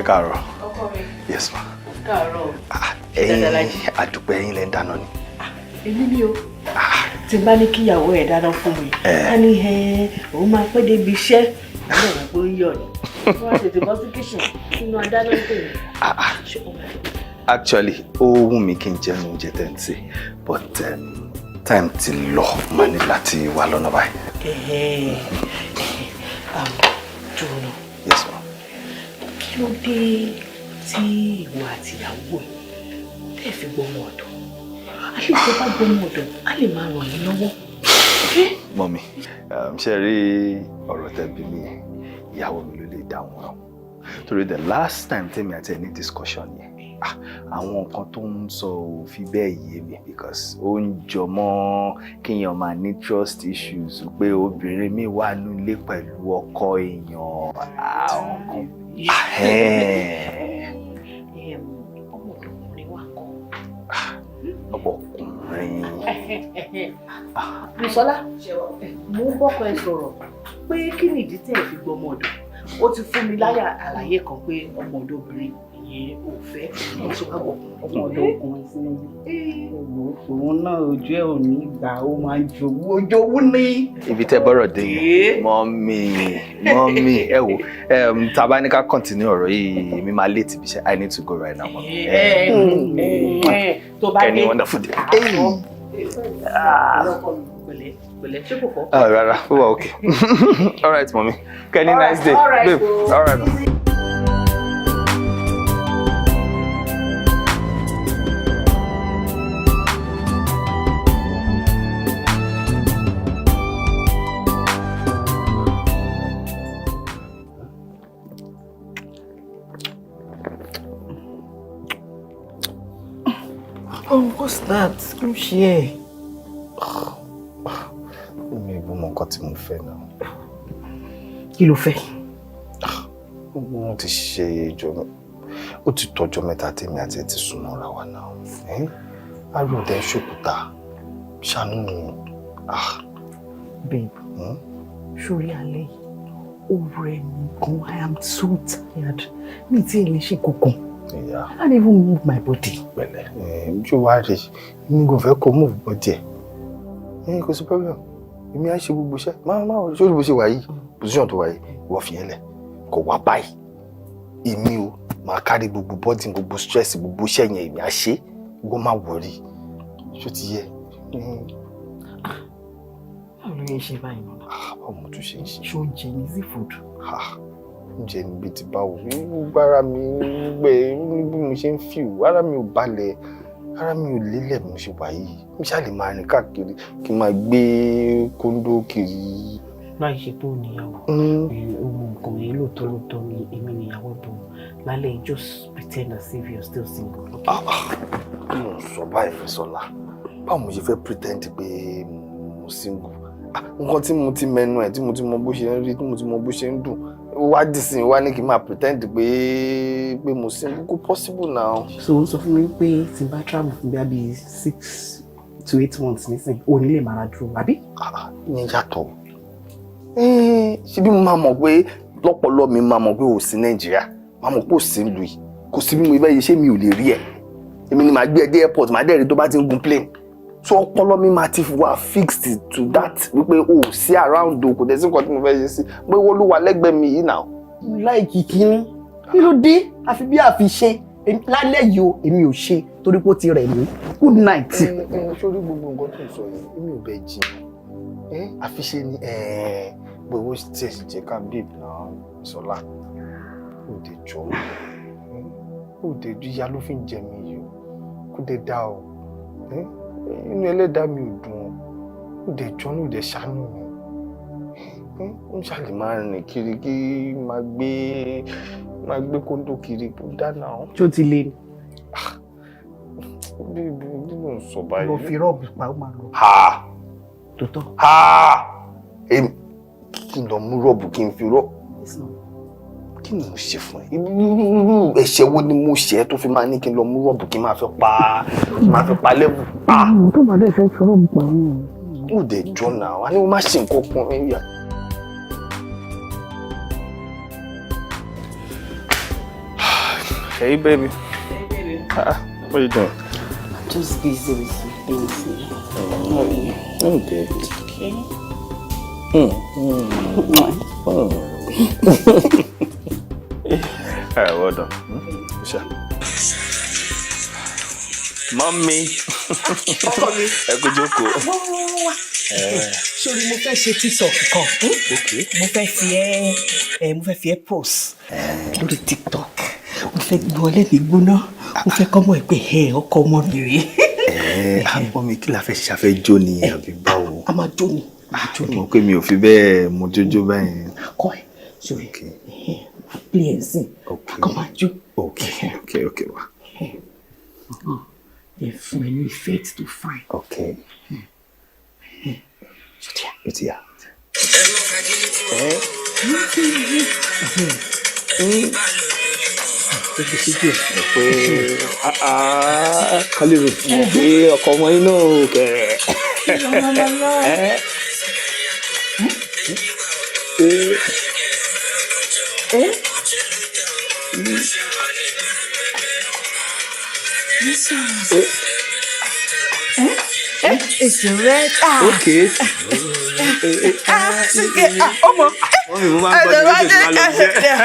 S4: Ẹ káàárọ̀.
S5: Ọkọ mi.
S4: Yes ma.
S5: Káàárọ̀.
S4: Ẹ̀yin àdúpẹ́, ẹ̀yin lẹ ń dáná ni.
S5: Èmi ni o. Tí n bá ní kíyàwó ẹ̀ dáná fún mi, á ní ẹ òun máa pẹ́ débi iṣẹ́, òun náà pé ó ń yọ̀ ni. Wọ́n á tètè bọ́ sí kíṣìn nínú adáná ń tèmi.
S4: Actually, ó wù mí kí n jẹun oúnjẹ tẹ́ ń sè, but time ti lọ, máa ní láti wà lọ́nà báyìí.
S5: Dúró náà.
S4: Yes ma.
S5: Kí ló dé tí ìwọ àti ìyàwó ẹ̀ tẹ́ fi gbọ́mọ ọ̀dọ̀? A lè tó bá gbọ́mọ ọ̀dọ̀, a lè máa ràn yín lọ́wọ́.
S4: Mummy, ṣe rí ọ̀rọ̀ tẹ́ bí mi yẹn, ìyàwó mi ló lè dáhùn ẹ̀. Torí the last time tèmi àti ẹ̀ ní discussion yẹn, àwọn nǹkan tó ń sọ ò fi bẹ́ẹ̀ yé mi, because ó ń jọ mọ́ kéèyàn máa ní trust issues, pé obìnrin mi wà nílé pẹ̀lú ọkọ èèyàn, àwọn kan.
S5: Ọmọ ọ̀dọ́kùnrin wa kọ́.
S4: Ọmọkùnrin.
S5: Bùsọ́lá, mo ń bọ́kọ ẹ sọ̀rọ̀ pé kí ni ìdí tẹ́ ẹ fi gbọ́mọ ọ̀dọ̀. Ó ti fún mi láyà àlàyé kan pé ọmọ ọ̀dọ̀ obìnrin ìyẹn ò fẹ́, ó ti wá gbọ́ ọmọ ọ̀dọ̀ ọkùnrin sínú ilé. Òun náà ojú ẹ̀ ò ní gbà, ó máa ń jowú ojowú ní.
S4: Ibi tẹ́ bọ́rọ̀ dé yẹn, mummy, mummy, ẹ wò, tá a bá ní ká continue ọ̀rọ̀ yìí, èmi máa late ibi iṣẹ́. I need to go right now, mummy.
S5: Tó bá dé.
S4: Any wonderful day.
S5: Pẹ̀lẹ́ pẹ̀lẹ́, ṣé kò fọ́?
S4: Rárá, ó wà okay. All right, mummy. Kenny, nice day.
S5: All right,
S4: babe. All right.
S5: Oh, what's that? Kí ló ṣe ẹ́?
S4: Mi ò mọ nǹkan tí mo fẹ́ náà.
S5: Kí ló fẹ́?
S4: Mo ti ṣe ìjọ, ó ti tọ́jọ́ mẹ́ta tèmi àti ẹ ti súnmọ́ra wa náà. Arúgbó ẹ̀ ṣòkúta, ṣàánú mi.
S5: Babe, sórí alẹ́ yìí, ó rẹ̀ mí gan. I am so tired. Mi tí ì lè ṣe kankan.
S4: Yeah.
S5: I can't even move my body.
S4: Pẹ̀lẹ́, ṣé wàá rí i? Mi kò fẹ́ kó move body ẹ̀. Kò sí problem. Èmi á ṣe gbogbo iṣẹ́. Máa máa ṣé bó ṣe wà yìí? Position tó wà yìí, ìwọ fi yẹn lẹ̀. Kò wá báyìí. Èmi o, máa kárí gbogbo body, gbogbo stress, gbogbo iṣẹ́ yẹn èmi á ṣe. Ìwọ má worry. Ṣó ti yẹ?
S5: Báwo ló yẹ ṣe báyìí náà?
S4: Báwo mo tún ṣe ń ṣe?
S5: Ṣé oúnjẹ ni? Is it food?
S4: Oúnjẹ níbi tí báwo, gbogbo ara mi gbẹ bí mo ṣe ń fìw, ara mi ò balẹ̀, ara mi ò lélẹ̀ bí mo ṣe wà yìí. Mo ṣáà lè máa rìn káàkiri kí n máa gbé kóńdó kiri.
S5: Láì ṣe pé ò níyàwó, ohun nǹkan yẹn lóòótọ́ lóòótọ́ ni èmi níyàwó bò lálẹ́, just pretend as if you're still single.
S4: Kí ló ń sọ báyìí, Fẹ́sọ́lá? Báwo mo ṣe fẹ́ pretend pé mo single? Nǹkan tí mo ti mẹnu ẹ̀, tí mo ti mọ bó ṣe ń rí, tí mo ti mọ bó ṣe ń dùn, wá dìsìn wá ní kí n máa pretend pé mo single, kò possible now.
S5: So ó sọ fún mi pé tí n bá travel fún bíi 6 to 8 months nísìn, ò ní lè máa dúró, àbí?
S4: Ní yàtọ̀, ṣé bí mo máa mọ̀ pé lọ́pọ̀lọ́ mi máa mọ̀ pé ò sí Nàìjíríà, máa mọ̀ pé ò sí ìlú yìí, kò sí bí mo bẹ́ẹ̀ ṣé mi ò lè rí ẹ̀. Èmi ni màá gbé ẹ dé airport, màá dẹ̀ rí tó bá ti ń gun plane, so ọpọlọ mi máa ti wà fixed to that wípé o ò sí around o. Kò dẹ̀ sí nǹkan tí mo fẹ́ ṣe sí pé wọ́n ló wà lẹ́gbẹ̀ẹ́ mi yìí náà.
S6: Láìkì kínní, kí ló dé? Àfi bí àfi ṣe lálẹ́ yìí o, èmi ò ṣe torí pé ó ti rẹ̀ mí. Good night.
S4: Ẹ sórí gbogbo nǹkan tó ń sọ yìí, èmi ò bẹ jiyàn, àfi ṣe ni gbogbo tí ẹ sì jẹ́ ká babe náà. Sọlá, ó dé jọ, ó dé ìyá ló fi ń jẹ mí yìí o, kó dé dá o, inú ẹlẹ́dàá mi ò dùn, ó dé jọ ní, ó dé ṣàánú mi. Ń ṣàlè máa rìn kiri kí máa gbé kóńdó kiri, kó dáná.
S5: Ṣó ti le ni?
S4: Bí bí bí ló ń sọ báyìí?
S6: Lọ fi rọ́ọ̀bù pa, ó máa lọ.
S4: Ha!
S5: Tòótọ́.
S4: Ha! Kí n lọ mú rọ́ọ̀bù, kí n fi rọ́ọ̀bù? Kí ni mo ṣe fún ẹ? Irú ẹ̀ṣẹ̀ wo ni mo ṣe tó fi máa ní kí n lọ mú rọ́ọ̀bù, kí n máa fi pa lẹ́bù?
S5: Tó bá dẹ̀ fẹ́ fi rọ́ọ̀bù pa òun.
S4: Ó dẹ̀ jọ náà wá ní mo má ṣe nǹkan kan ẹ yà. Hey, baby.
S5: Hey, baby.
S4: What are you doing?
S5: I'm just busy with some things here. How are you?
S4: I'm good.
S5: Okay.
S4: All right, well done. Sure. Mommy.
S5: Ọkọ mi.
S4: Ẹ kú jókòó.
S5: Sori, mo fẹ́ ṣe TikTok kan. Mo fẹ́ fi ẹ́ ẹ mo fẹ́ fi ẹ́ post lórí TikTok. Mo fẹ́ gbọ́ lẹ́mìí gbóná. Mo fẹ́ kọ́mọ ẹ̀ pé ẹ ọkọ ọmọ mi rèé.
S4: Ẹ àbọ̀ mi, kí la fẹ́ ṣe? Àfẹ́ jó ni àbí báwo?
S5: A máa jó ni.
S4: Mo pé mi ò fi bẹ́ẹ̀ mo jójó báyìí.
S5: Kọ́ ẹ̀ sori, máa play ẹ̀ sìn. Kọ́ máa jó.
S4: Ok, wa.
S5: Ẹ fún ẹ ní effect tó fine.
S4: Ok. Ó ti yá. Pé kọ́lé rò fún ọ pé ọkọ ọmọ yín náà ò kẹrẹ.
S8: It's red. Ah.
S4: Okay.
S8: Ah, ah, ọmọ.
S4: Wọ́n mi, mo máa ń gbọ́ ní lójú ìgbà lọ jẹ́.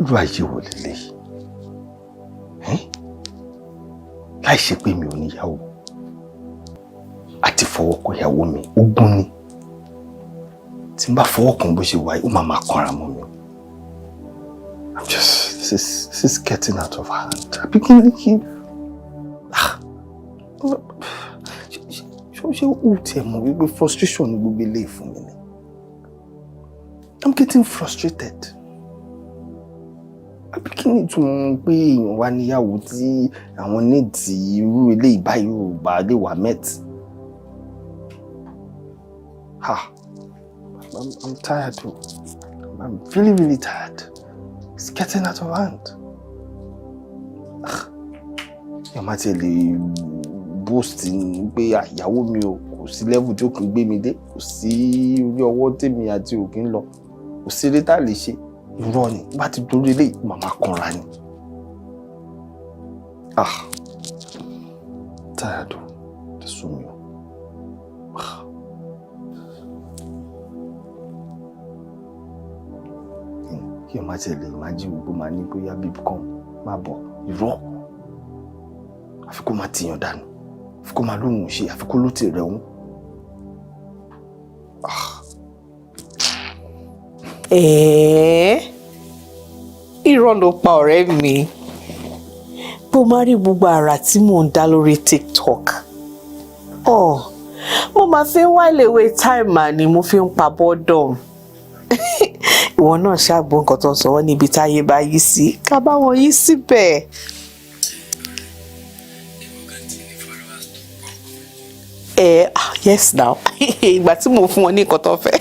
S4: Irú ayé wo lélẹ́yìí? Láì ṣe pé mi ò níyàwó, àti fọwọ́ kan ìyàwó mi, ogún ni. Tí n bá fọwọ́ kan, bó ṣe wáyé, ó máa máa kanra mọ́ mi. I'm just this is getting out of hand. Àbí kí ni kí ah ṣé ó tiẹ̀ mọ̀ wípé frustration ni gbogbo eléyìí fún mi ni? I'm getting frustrated. Àbí kí ni ìtumọ̀ pé èèyàn wá níyàwó tí àwọn needs irú eléyìí báyìí ò bá lè wà met? Ha, I'm tired o. I'm really, really tired. It's getting out of hand. Èèyàn má tiẹ̀ lè boast pé ìyàwó mi o, kò sí level tí ó kì í gbé mi dé, kò sí orí ọwọ́ tèmi àti òkè ń lọ, kò sí eré tá a lè ṣe. Irọ́ ni. Bá ti torí eléyìí, màmá kanra ni. Ah, tired o, ti sú mi o. Ah. Kí ẹ má tiẹ̀ lè imagine gbogbo máa ní bóyá babe, come, má bọ̀. Irọ́, àfi kó máa tìyàn dànù, àfi kó máa lóhùn ṣe, àfi kó ló ti rẹ̀ wọ́n.
S8: Ẹ̀ẹ́, irọ́ ló pa, ọ̀rẹ́ mi. Bó má rí gbogbo àrà tí mò ń dá lórí TikTok, oh, mo máa fi ń while away time mà ni, mo fi ń pa boredom. Ìwọ náà ṣàgbọ́ nǹkan tó ń sọ wọ́n níbi táyé bá yí sí, ká bá wọn yí síbẹ̀. Ẹ ah, yes now, ìgbà tí mo fún wọn ní nǹkan tó fẹ́.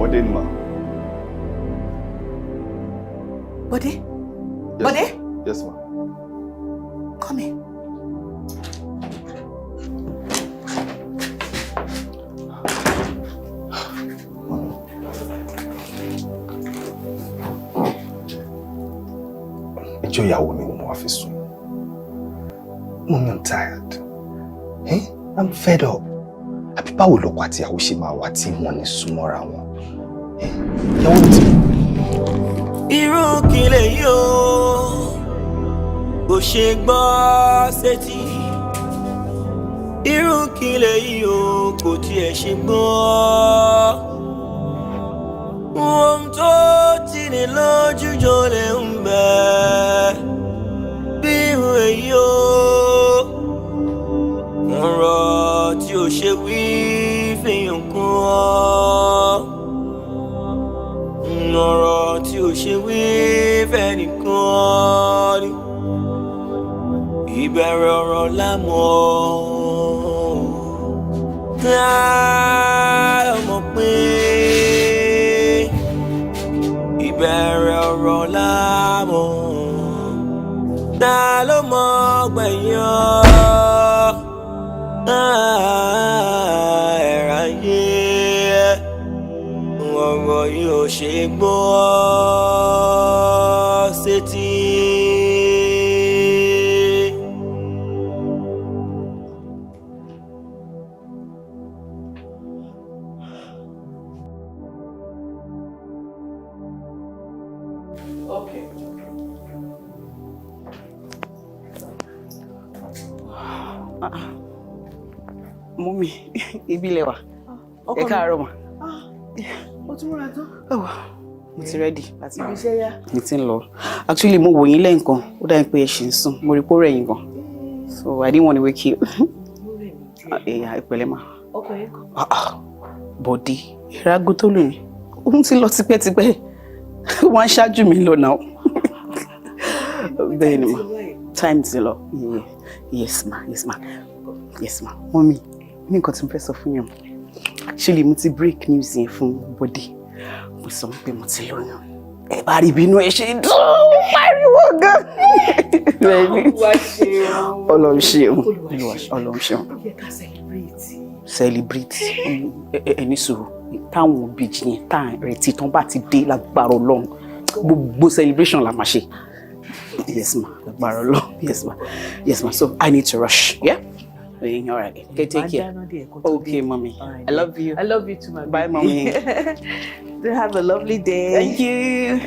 S4: Bọ́dé ni mà.
S6: Bọ́dé.
S4: Yes.
S6: Bọ́dé.
S4: Yes ma.
S6: Come here.
S4: Ẹjọ́ ìyàwó mi ni mo wá fi sùn. Mommy, I'm tired. Eh? I'm fed up. Àbí báwo lọkọ àti ìyàwó ṣe máa wà tí wọ́n ní súnmọ́ra wọn? Eh? Ìyàwó mi ti
S1: Irú kí lèyí o, kò ṣe gbọ́ sétí. Irú kí lèyí o, kò tiẹ̀ ṣe gbọ́. Ohun tó tì ní lójú jọ lè ń bẹ bí irú èyí o. Ọ̀rọ̀ tí ò ṣe wí fihàn kún ọ, ọ̀rọ̀ tí ò ṣe wí fẹ́nìkan ni. Ìbẹ̀rẹ̀ ọ̀rọ̀ lámọ̀ tá a mọ̀ pé ìbẹ̀rẹ̀ ọ̀rọ̀ lámọ̀, ta ló mọ̀ gbẹ̀yìn ọ́ ẹ̀rọ ayé, ọ̀rọ̀ yìí ò ṣe gbọ́ sétí.
S5: Okay. Mummy, ibi lẹ wà. Ẹ káàárọ̀ mà.
S6: Ó tún múra tán.
S5: Mo ti ready láti
S6: Ibi iṣẹ́ yá.
S5: Mi ti ń lọ. Actually, mo wò yín lẹ́ǹkan. Ó dàbí pé ẹ ṣì ń sùn. Mo rí pé ó rẹ̀ yín gan. So I didn't want to wake you. Ẹ̀yà ìpẹ̀lẹ́ mà.
S6: Ọkọ yẹn kọ́.
S5: Ah, ah. Bọ̀dé, ìrágó tó lù mí. Òun ti lọ tipẹ́tipẹ́. Wọ́n á ṣáájú mi lọ náà. Bẹ́ẹ̀ ni mà. Time ti lọ. Yeah. Yes ma, yes ma. Yes ma. Mummy, ní nǹkan tí mo fẹ́ sọ fún yín. Actually, mo ti break news yẹn fún Bọ̀dé. Mo sọ pé mo ti lóyún. Ẹ bá rí ìbínú ẹ ṣe dùn, pariwo gan. Bẹ́ẹ̀ni.
S8: Olúwa ṣeun.
S5: Ọlọ́run ṣeun. Ọlọ́run ṣeun.
S8: Ó yẹ ká celebrate.
S5: Celebrate. Ẹ ní sùúrù. Táwọn òbí yẹn tá à ń retí tán bá ti dé lágbára Ọlọ́run. Gbogbo celebration la máa ṣe. Yes ma, lágbára Ọlọ́run. Yes ma. Yes ma. So I need to rush. Yeah? All right. Okay, take care. Okay, mommy. I love you.
S8: I love you too, my
S5: Bye,
S8: baby.
S5: mommy.
S8: Do have a lovely day.
S5: Thank you.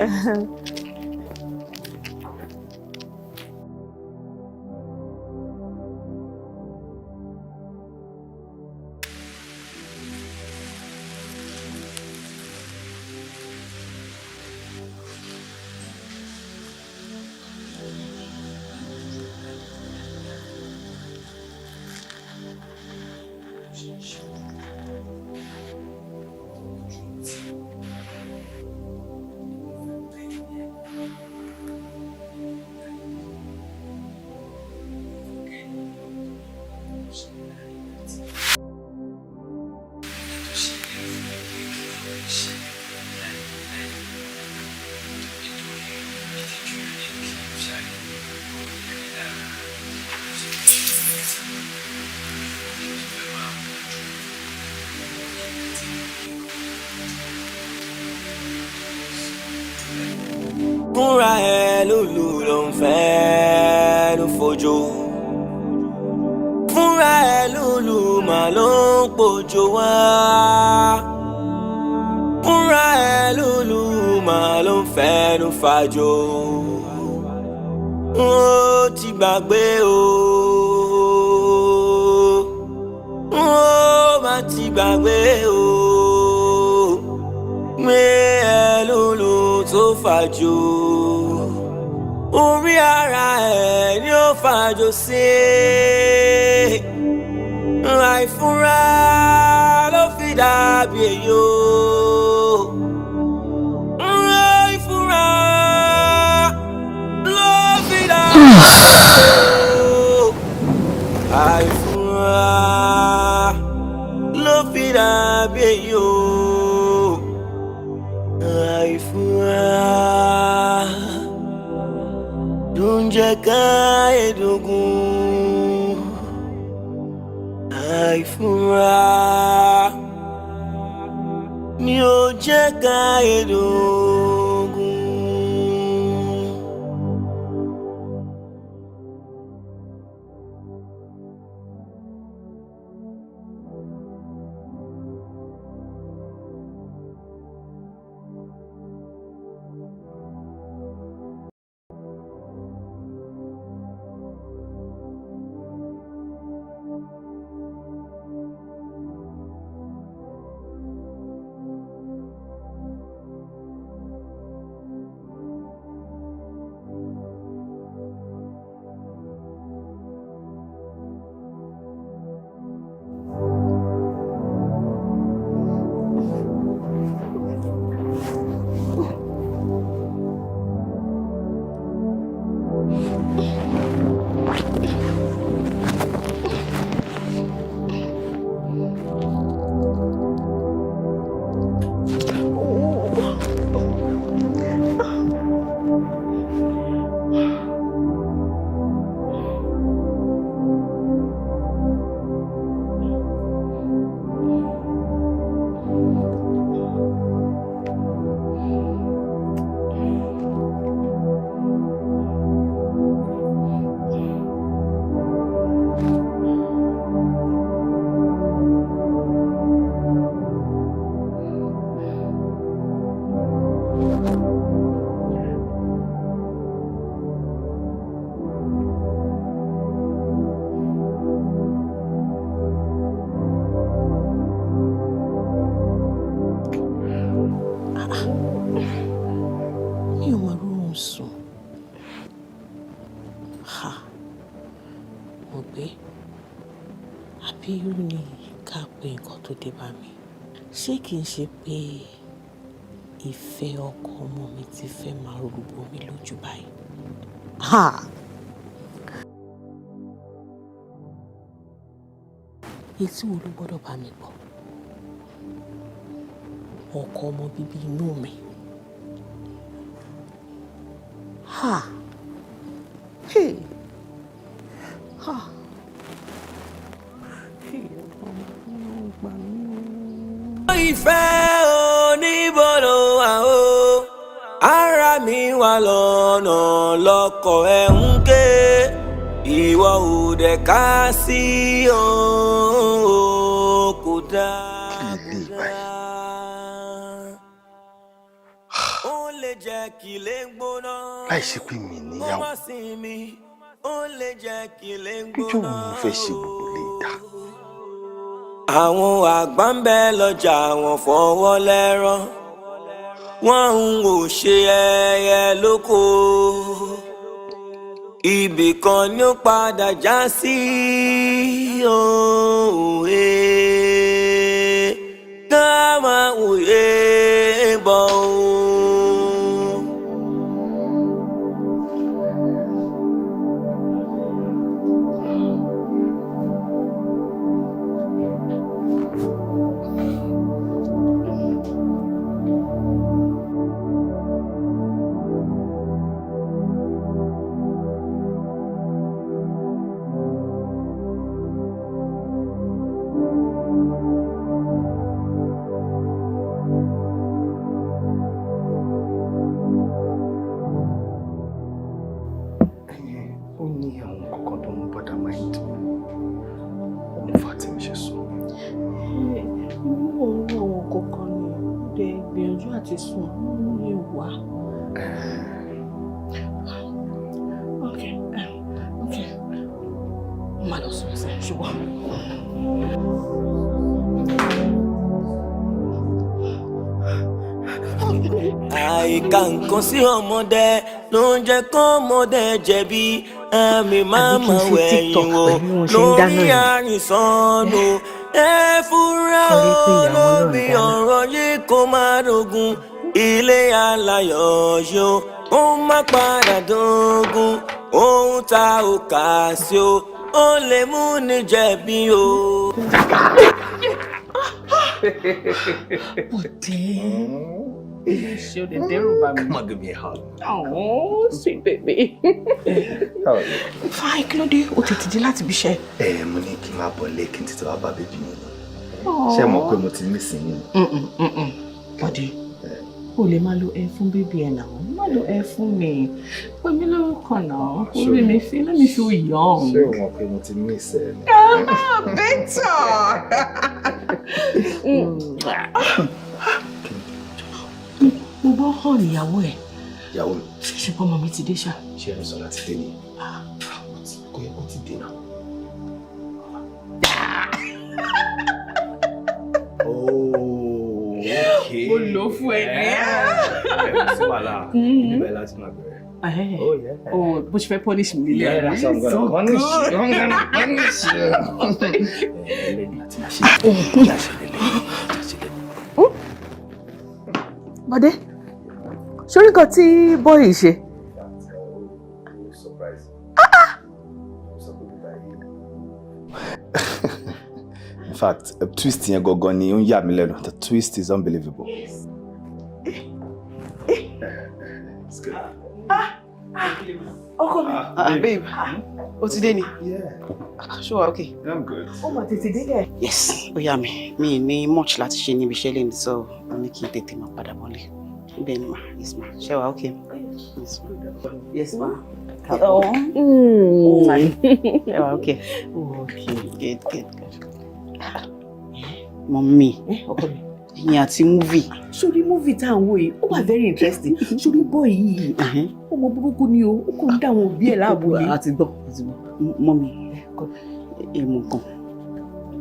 S1: Fúnra ẹ lùlù ló ń fẹ́ ló fojú, fúnra ẹ lùlù mà ló ń pòjò wá, fúnra ẹ lùlù mà ló ń fẹ́ ló fàjò. Ó ti gbàgbé o, ó má ti gbàgbé o, pé ẹ lùlù tó fàjò, orí ara ẹ ni ó fàjò sí. Àìfúnra ló fi dàbí èyí o, àìfúnra ló fi dàbí èyí o, àìfúnra ló fi dàbí èyí o. Àìfura ló ń jẹ́ ká ẹ̀dógún. Àìfura ni ó jẹ́ ká ẹ̀dógún.
S8: Mi ò mọ rúrun sùn. Ha, mo gbé. Àbí irú ni ká pe nǹkan tó dé bá mi? Ṣé kìí ṣe pé ìfẹ́ ọkọ ọmọ mi ti fẹ́ máa rúgbó mi lójú báyìí? Ha! Etí wo ló gbọ́dọ̀ bá mi gbọ́? Ọkọ ọmọ bíbí inú mi. Ha! Hey! Ha! Hey, Ọlọ́run gbà mí o.
S1: Ìfẹ́ oníbòrò wà o, ara mi wà lọ́nà lọ́kọ̀ ẹ̀ ń ké, ìwọ ò dẹ̀ ká sí o, kò dáa, kò dáa. Ó lè jẹ́ kí lè gbóná.
S4: Láì ṣe pé mi
S1: Kó
S4: níyàwó,
S1: má sinmi, ó lè jẹ́ kí lè
S4: ijó wo
S1: gbóná.
S4: ni mo fẹ́ ṣe gbogbo lè dá?
S1: Àwọn àgbà ń bẹ lọ́jà, wọn fọwọ́ lẹ́rán, wọ́n ń wò ṣe ẹyẹ lóko, ibì kan ni ó padà já sí òwe, ká máa wòye bọ̀ o.
S4: Ó ní àwọn kankan tó ń bother mind mi, ó ń fa tí mi ṣe sùn.
S8: Inú òun àwọn kankan ni ó dé gbìyànjú àti sùn ní wà. Ok, má lọ sùn sí ṣùgbọ́n.
S1: Àìka nǹkan sí ọmọdé ló ń jẹ́ kọ́mọdé jẹ̀bi àmì máma
S8: Àbí kí n ṣe
S1: wẹ̀yìn
S8: TikTok
S1: wò
S8: pẹ̀lú bí wọ́n ṣe ń dáná
S1: lórí
S8: yìí?
S1: àrìnsànnù. Ẹ fúnra
S8: Kọrí
S1: o
S8: pé ìyá wọn náà ń
S1: lórí
S8: dáná.
S1: ọ̀rọ̀ yìí kó má dogun, ilé aláyọ̀ yó ó má padà dógún, ohun tá ò kà sí o ó lè mú ní jẹ̀bi o.
S8: Bọ̀dé.
S5: Ṣé o lè dẹ́rù bà mí?
S4: Come on, give me a hug.
S5: Oh, sweet baby.
S4: How are you?
S8: Fine, kí ló dé? O tètè dé láti ibi iṣẹ́.
S4: Ẹ mo ní kí n máa bọ̀ lé kí n tètè wá bá baby mi ni. Ṣé ẹ mọ̀ pé mo ti miss yín?
S8: Bọ́dé, o lè máa lo ẹ fún baby ẹ náà. Má lo ẹ fún mi. Pè mí lórúkọ náà. Orí mi fi, let me feel young.
S4: Ṣé o mọ̀ pé mo ti miss ẹ ni?
S8: Ah, better. Mo gbọ́ hàn ìyàwó ẹ̀.
S4: Ìyàwó mi.
S8: Ṣé pé ọmọ mi ti dé ṣá?
S4: Ṣé ẹni sọ láti dé ni? Kò yẹ kó ti dé náà. Oh, okay.
S5: Mo lò ó fún ẹ ní.
S4: Ẹ kò sí wàhálà. Ibi bẹ́ẹ̀ láti máa bẹ̀rẹ̀. Oh, yeah.
S5: Oh, bó ṣe fẹ́ punish mi nílé.
S4: Yeah, that's how I'm gonna punish you. I'm gonna punish you. Lẹ́yìn láti máa ṣe ṣe lélẹ̀ ṣe lélẹ̀.
S8: Bọ́dé, sórí nǹkan tí bọ́ọ̀lì ṣe.
S4: Surprise. In fact, a twist yẹn gangan ni ó ń yà mí lẹ́nu. The twist is unbelievable. It's good.
S8: Ọkọ mi.
S3: Ah, babe, o ti dé ni?
S4: Yeah.
S3: Ṣé wà okay?
S4: I'm good.
S8: Ó mà tètè délẹ̀.
S5: Yes, ó yà mí. Mi ní much láti ṣe níbi iṣẹ́ lẹ́nu, so mo ní kí n tètè máa padà bọ́lé. Bẹ́ẹ̀ ni ma, yes ma. Ṣé wà okay? Yes ma. Yes ma. Oh. Ṣé wà okay?
S8: Okay.
S5: Good, good, good. Mummy,
S8: Ọkọ mi.
S5: ìyẹn àti movie.
S8: Sórí movie tá à ń wò yìí, ó wà very interesting. Sórí boy yìí, ọmọ burúkú ni o, ó kàn ń dá àwọn òbí ẹ̀ láàbò ni.
S5: A ti gbọ́, a ti gbọ́. Mummy, èèmọ̀ kan.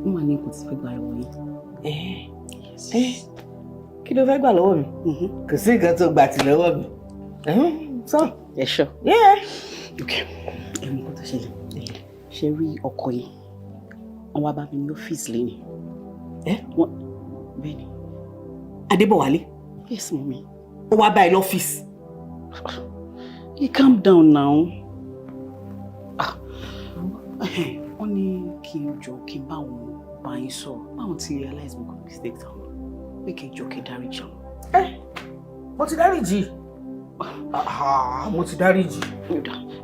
S5: Wọ́n máa ní nǹkan tí fẹ́ gbà lọ́wọ́ yín.
S8: Kí ló fẹ́ gbà lọ́wọ́ mi? Kò sí nǹkan tó gbà tì lọ́wọ́ mi. Sọ.
S5: Ẹ ṣọ́.
S8: Yeah.
S5: Ok, èèmọ̀ kan tó ṣẹlẹ̀. Ṣé rí ọkọ yín? Wọ́n wá bá mi ní ọ́fíìsì lẹ́yìn. Wọ́n bẹ́ẹ̀ ni.
S8: Adébọ̀wálé.
S5: Yes, mummy.
S8: Ó wá bá ẹ lọ́fíìsì.
S5: You calm down now. Ah, wọ́n ní kí n jọ kí n bá wọn bá yín sọ̀rọ̀. Báwọn ti realize gbogbo mistake táwọn. Pé kí n jọ kí n dáríjì àwọn.
S8: Mo ti dáríjì. Mo ti dáríjì.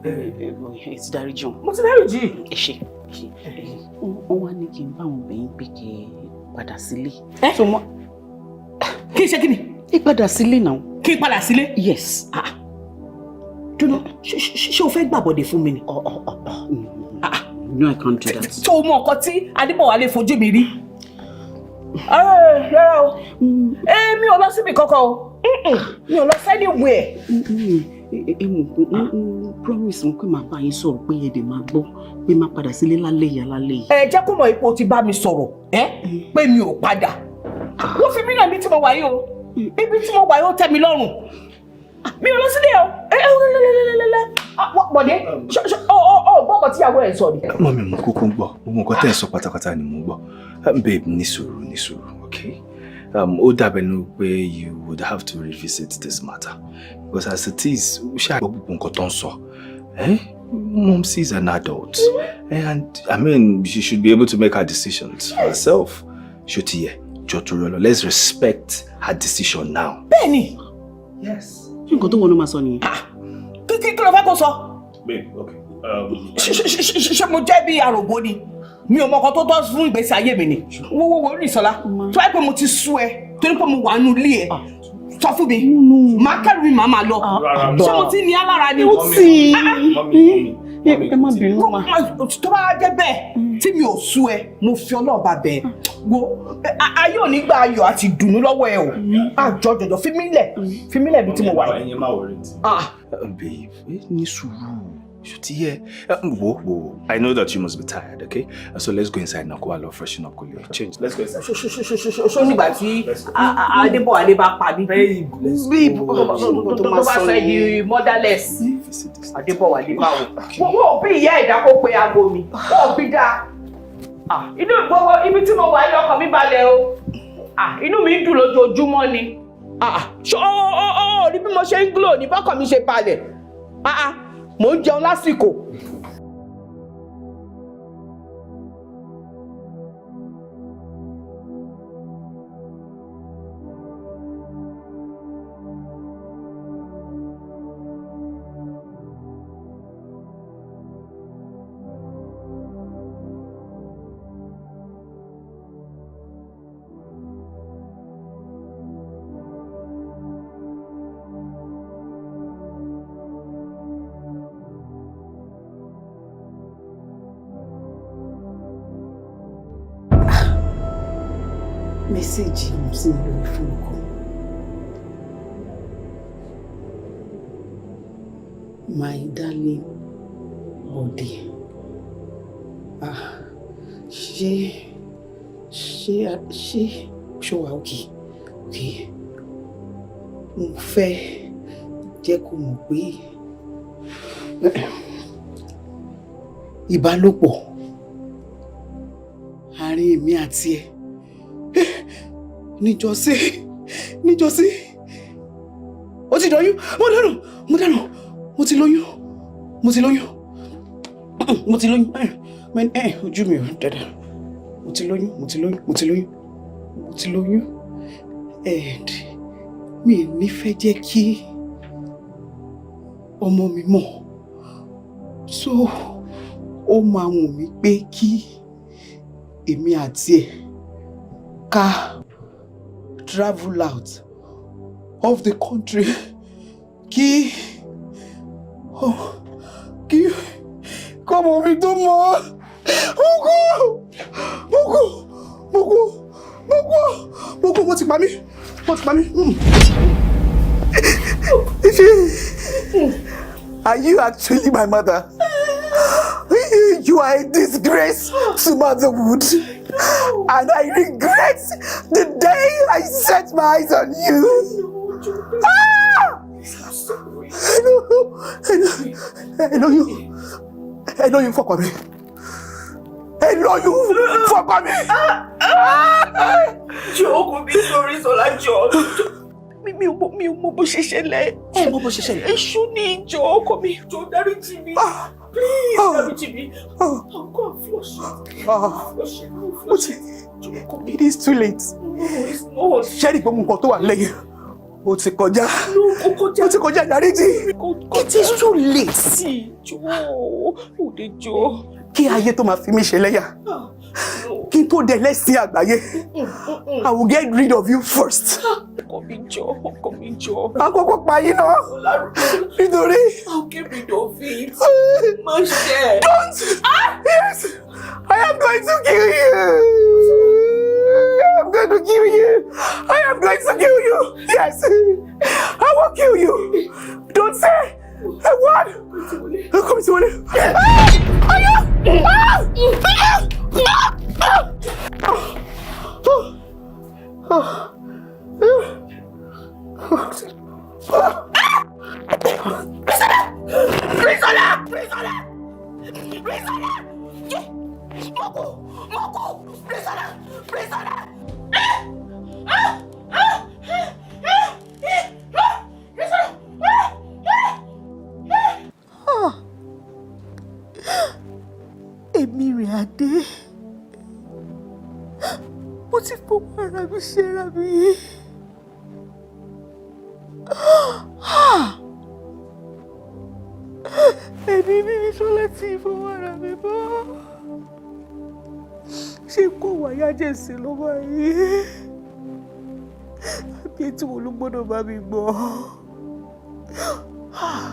S5: Ẹ ti dáríjì wọn.
S8: Mo ti dáríjì.
S5: Ẹ ṣé, ẹ ṣé. Wọ́n wá ní kí n bá wọn bẹ̀yìn pé kí ẹ padà sílé. So mo
S8: Kí n ṣe kí ni?
S5: Ẹ padà sílé náà.
S8: Kí n padà sílé?
S5: Yes.
S8: Dúró, ṣé o fẹ́ gbàbọ̀dè fún mi ni?
S5: No, I can't do that.
S8: Tó o mọ nǹkan tí Adébọ̀wálé fojú mi rí. Rárá o, èmi ò lọ síbi kankan o, mi ò lọ anywhere.
S5: Ẹ mọ̀, promise wọn pé màá bá yín sọ̀rọ̀ pé ẹ dẹ̀ máa gbọ́ pé máa padà sílé lálẹ́ yìí lálẹ́ yìí.
S8: Ẹ jẹ́ kó mọ̀ ipò tí bá mi sọ̀rọ̀ ẹ pé mi ò padà. Wọ́n fi mí náà ibi tí mo wà yìí o, ibi tí mo wà yìí ó tẹ́ mi lọ́rùn. Mi ò lọ sílé o, ẹ ẹ lẹ́lẹ́lẹ́lẹ́lẹ́. Bọ̀dé, ọ gbọ́ ọkọ̀ tíyàwó ẹ̀ sọ ni.
S4: Mummy, mo kúkú ń gbọ́. Gbogbo nǹkan tẹ́ ẹ̀ sọ pátápátá ni mo ń gbọ́. Babe, ní sùúrù, ní sùúrù, okay? Ó dàbẹ̀ ní pé you would have to revisit this matter. Because as it is, ó ṣe àgbọ̀ gbogbo nǹkan tó ń sọ. Eh? Mom is an adult. And I mean, she should be able to make her decisions for herself. Ṣó ti yẹ, jọ torí Ọlọ́run, let's respect her decision now.
S8: Bẹ́ẹ̀ni.
S4: Yes.
S5: Ṣé nǹkan tó wọ́n ló máa sọ nìyẹn?
S8: Kí ló fẹ́ kó sọ?
S4: Babe, okay.
S8: Ṣé mo jẹ́ bí àròbó ni? Mi ò mọ ọkọ tó tọ́ fún ìgbésí ayé mi ni. Wo wo wo Rìnsọ́lá, tó wáyé pé mo ti sú ẹ torí pé mo wà nínú ilé ẹ, sọ fún mi, màá kẹ́rù mi màá máa lọ. Ṣé mo ti ní alára ni?
S5: Ó ti. Ẹ má bínú ma.
S8: Tó bá jẹ́ bẹ́ẹ̀ tí mi ò sú ẹ, mo fi ọlọ́ọ̀bà bẹ̀ ẹ́. Wo ayé ò ní gba ayọ̀ àti ìdùnnú lọ́wọ́ ẹ o. Àjọ jọjọ fi mí lẹ̀, fi mí lẹ̀ bí tí mo wà yìí.
S4: Ẹ̀yin má worry. Babe, ní sùúrù. Ṣó ti yẹ? Wo wo, I know that you must be tired, okay? So let's go inside now. Kó wá lọ freshen up, kó lè change. Let's go inside.
S8: Ṣó nígbà tí Adébọ̀wálé bá pa mí?
S4: Babe, let's
S8: go. Tó bá sọ ẹ́ di motherless. Adébọ̀wálé báwo? Wọ́n ò bí ìyá ẹ̀dá kó pe aago mi. Wọ́n ò bí dáa. Inú gbogbo ibi tí mo wà yìí ọkàn mi balẹ̀ o. Inú mi ń dùn lójoojúmọ́ ni. Ṣé ó rí bí mo ṣe ń glow ní bọ́kàn mi ṣe balẹ̀? Mò ń jẹun lásìkò.
S5: Message sí mi lórí fóònù kan. My darling Bọ̀dé. Ah, ṣé ṣé wà okay? Mo fẹ́ jẹ́ kó mọ̀ pé ìbálòpọ̀ àárín èmi àti ẹ níjọ́sí ó ti dọ̀yún. Mo dáràn, mo dáràn, mo ti lóyún, mo ti lóyún, mo ti lóyún. Ẹ ojú mi ò dáadáa. Mo ti lóyún, mo ti lóyún, mo ti lóyún, mo ti lóyún, and mi ò ní fẹ́ jẹ́ kí ọmọ mi mọ̀, so ó máa wù mí pé kí èmi àti ẹ̀ ká travel out of the country, kí kọ́mọ mi tó mọ̀. Mo kú, mo kú, mo kú, mo kú, mo kú, mo ti pa mí, mo ti pa mí.
S9: Are you actually my mother? You are a disgrace to motherhood. And I regret the day I set my eyes on you. Ah! I know you. I know you fọkàn mi. I know you fọkàn mi.
S8: Jọ̀ọ́ kò bí sórí Sọlá, jọ̀ọ́. Mi ò mọ bó ṣe ṣẹlẹ̀.
S5: Ẹ mọ bó ṣe ṣẹlẹ̀.
S8: Èṣù ni. Jọ̀ọ́ ọkọ mi, jọ̀ọ́ dáríjì mi. Please dáríjì mi. I'll go and flush it. Flush it. Flush it. Jọ̀ọ́ ọkọ mi.
S9: It is too late.
S8: No, it's not.
S9: Ṣé ní gbogbo nǹkan tó wà lẹ́yìn? Ó ti kọjá.
S8: No, kò kọjá.
S9: Ó ti kọjá ìdáríjì.
S5: It is too late.
S8: Sí, jọ̀ọ́, òde jọ̀ọ́.
S9: Kí ayé tó máa fi mí ṣe lẹ́yà. Kí n tó dẹ lẹ́sìn àgbáyé. I will get rid of you first.
S8: Ọkọ mi jọ̀ọ́, ọkọ mi jọ̀ọ́.
S9: Àkọ́kọ́ pa yín náà. Nítorí.
S8: I'll get rid of it. Má ṣe.
S9: Don't! Yes! I am going to kill you! I am going to kill you! I am going to kill you! Yes! I will kill you! Don't say a word! Come to me. Ah! Ah! Ah! Ah! Bísọ́lá! Bísọ́lá! Bísọ́lá! Mo kú! Mo kú! Bísọ́lá! Bísọ́lá! Ah! Ah! Ah! Bísọ́lá!
S8: Ah! Èmi rẹ̀ adé. Mo ti fọwọ́ ara mi ṣera mi. Ah! Ẹ̀mí mímí tó láti fọwọ́ ara mi bọ́. Ṣé kò wáyà jẹ̀sìn lọ́wọ́ yìí? Àbí etí wo ló gbọ́dọ̀ bá mi gbọ́? Ah!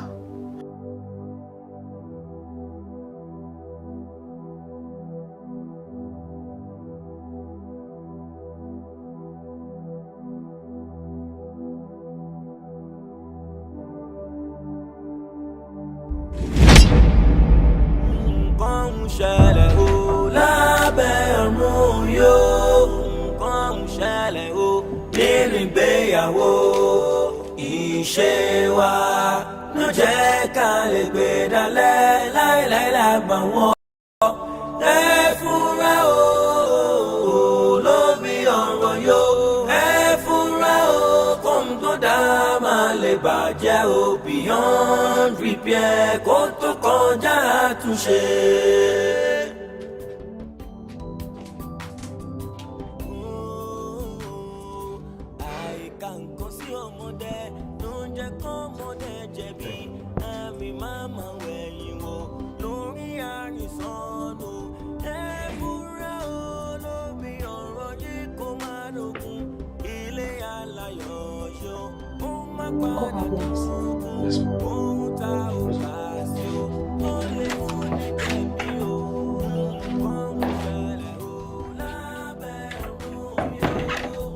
S1: Nǹkan ń ṣẹlẹ̀ o lábẹ́ ọ̀run yóò, nǹkan ń ṣẹlẹ̀ o nínú ìgbéyàwó. Ìṣe wa ló jẹ́ ká lè gbé dalẹ̀ láìláì lágbà wọ́n. Ẹ fúnra o ló bí ọ̀rọ̀ yóò, ẹ fúnra o kóhun tó dá máa lè bàjẹ́ o beyond repair kó tó kọjá àtúnṣe. Àìka nǹkan sí ọmọdé ló ń jẹ́ kọ́mọdé jẹ̀bi àmì máma wẹ̀yìn wò lórí àrìnsọ́nù. Ẹ fúnra o lóbi ọ̀rọ̀ yìí kó má dógún ilé aláyọ̀ yó ó má padà dógún ohun tá ò bá sí o ó lè fún ní jẹ̀bi o. Nǹkan ń ṣẹlẹ̀ o lábẹ́ ọ̀run yóò.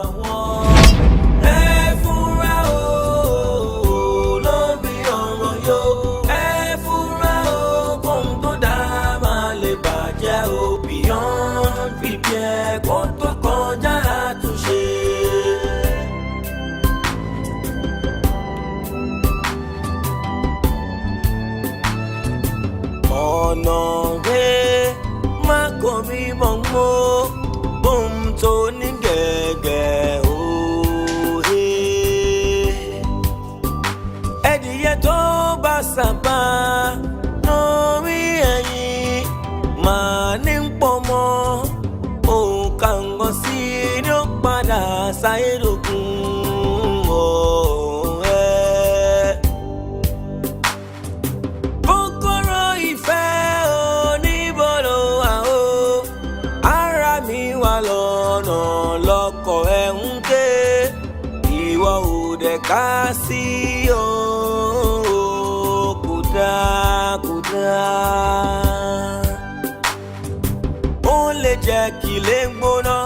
S1: Àbàwọ́n. Ẹ fúnra o lórí ọ̀rọ̀ yóò. Ẹ fúnra o, kóhun tó dáa máa lè bàjẹ́ o. Beyond repair, kó tó kọjá àtúnṣe. Ọ̀nà rẹ̀ má kò mí mọ̀ mọ́ bóun tó ní gẹ̀gẹ̀ òhe. Ẹdìyẹ tó bá sábà lórí ẹ̀yìn máa ní pọ̀ mọ́ òun kàǹgàn sí ni ó padà sáyédòkun ọ̀ẹ́. Kòkòrò ìfẹ́ oníbọ̀lọ̀ àó ara mi wà lọ́nà lọ́kọ̀ ẹ̀ ń ké, ìwọ ò dẹ̀ ká sí o. Kò dáa, kò dáa. Ó lè jẹ́ kí ilé gbóná.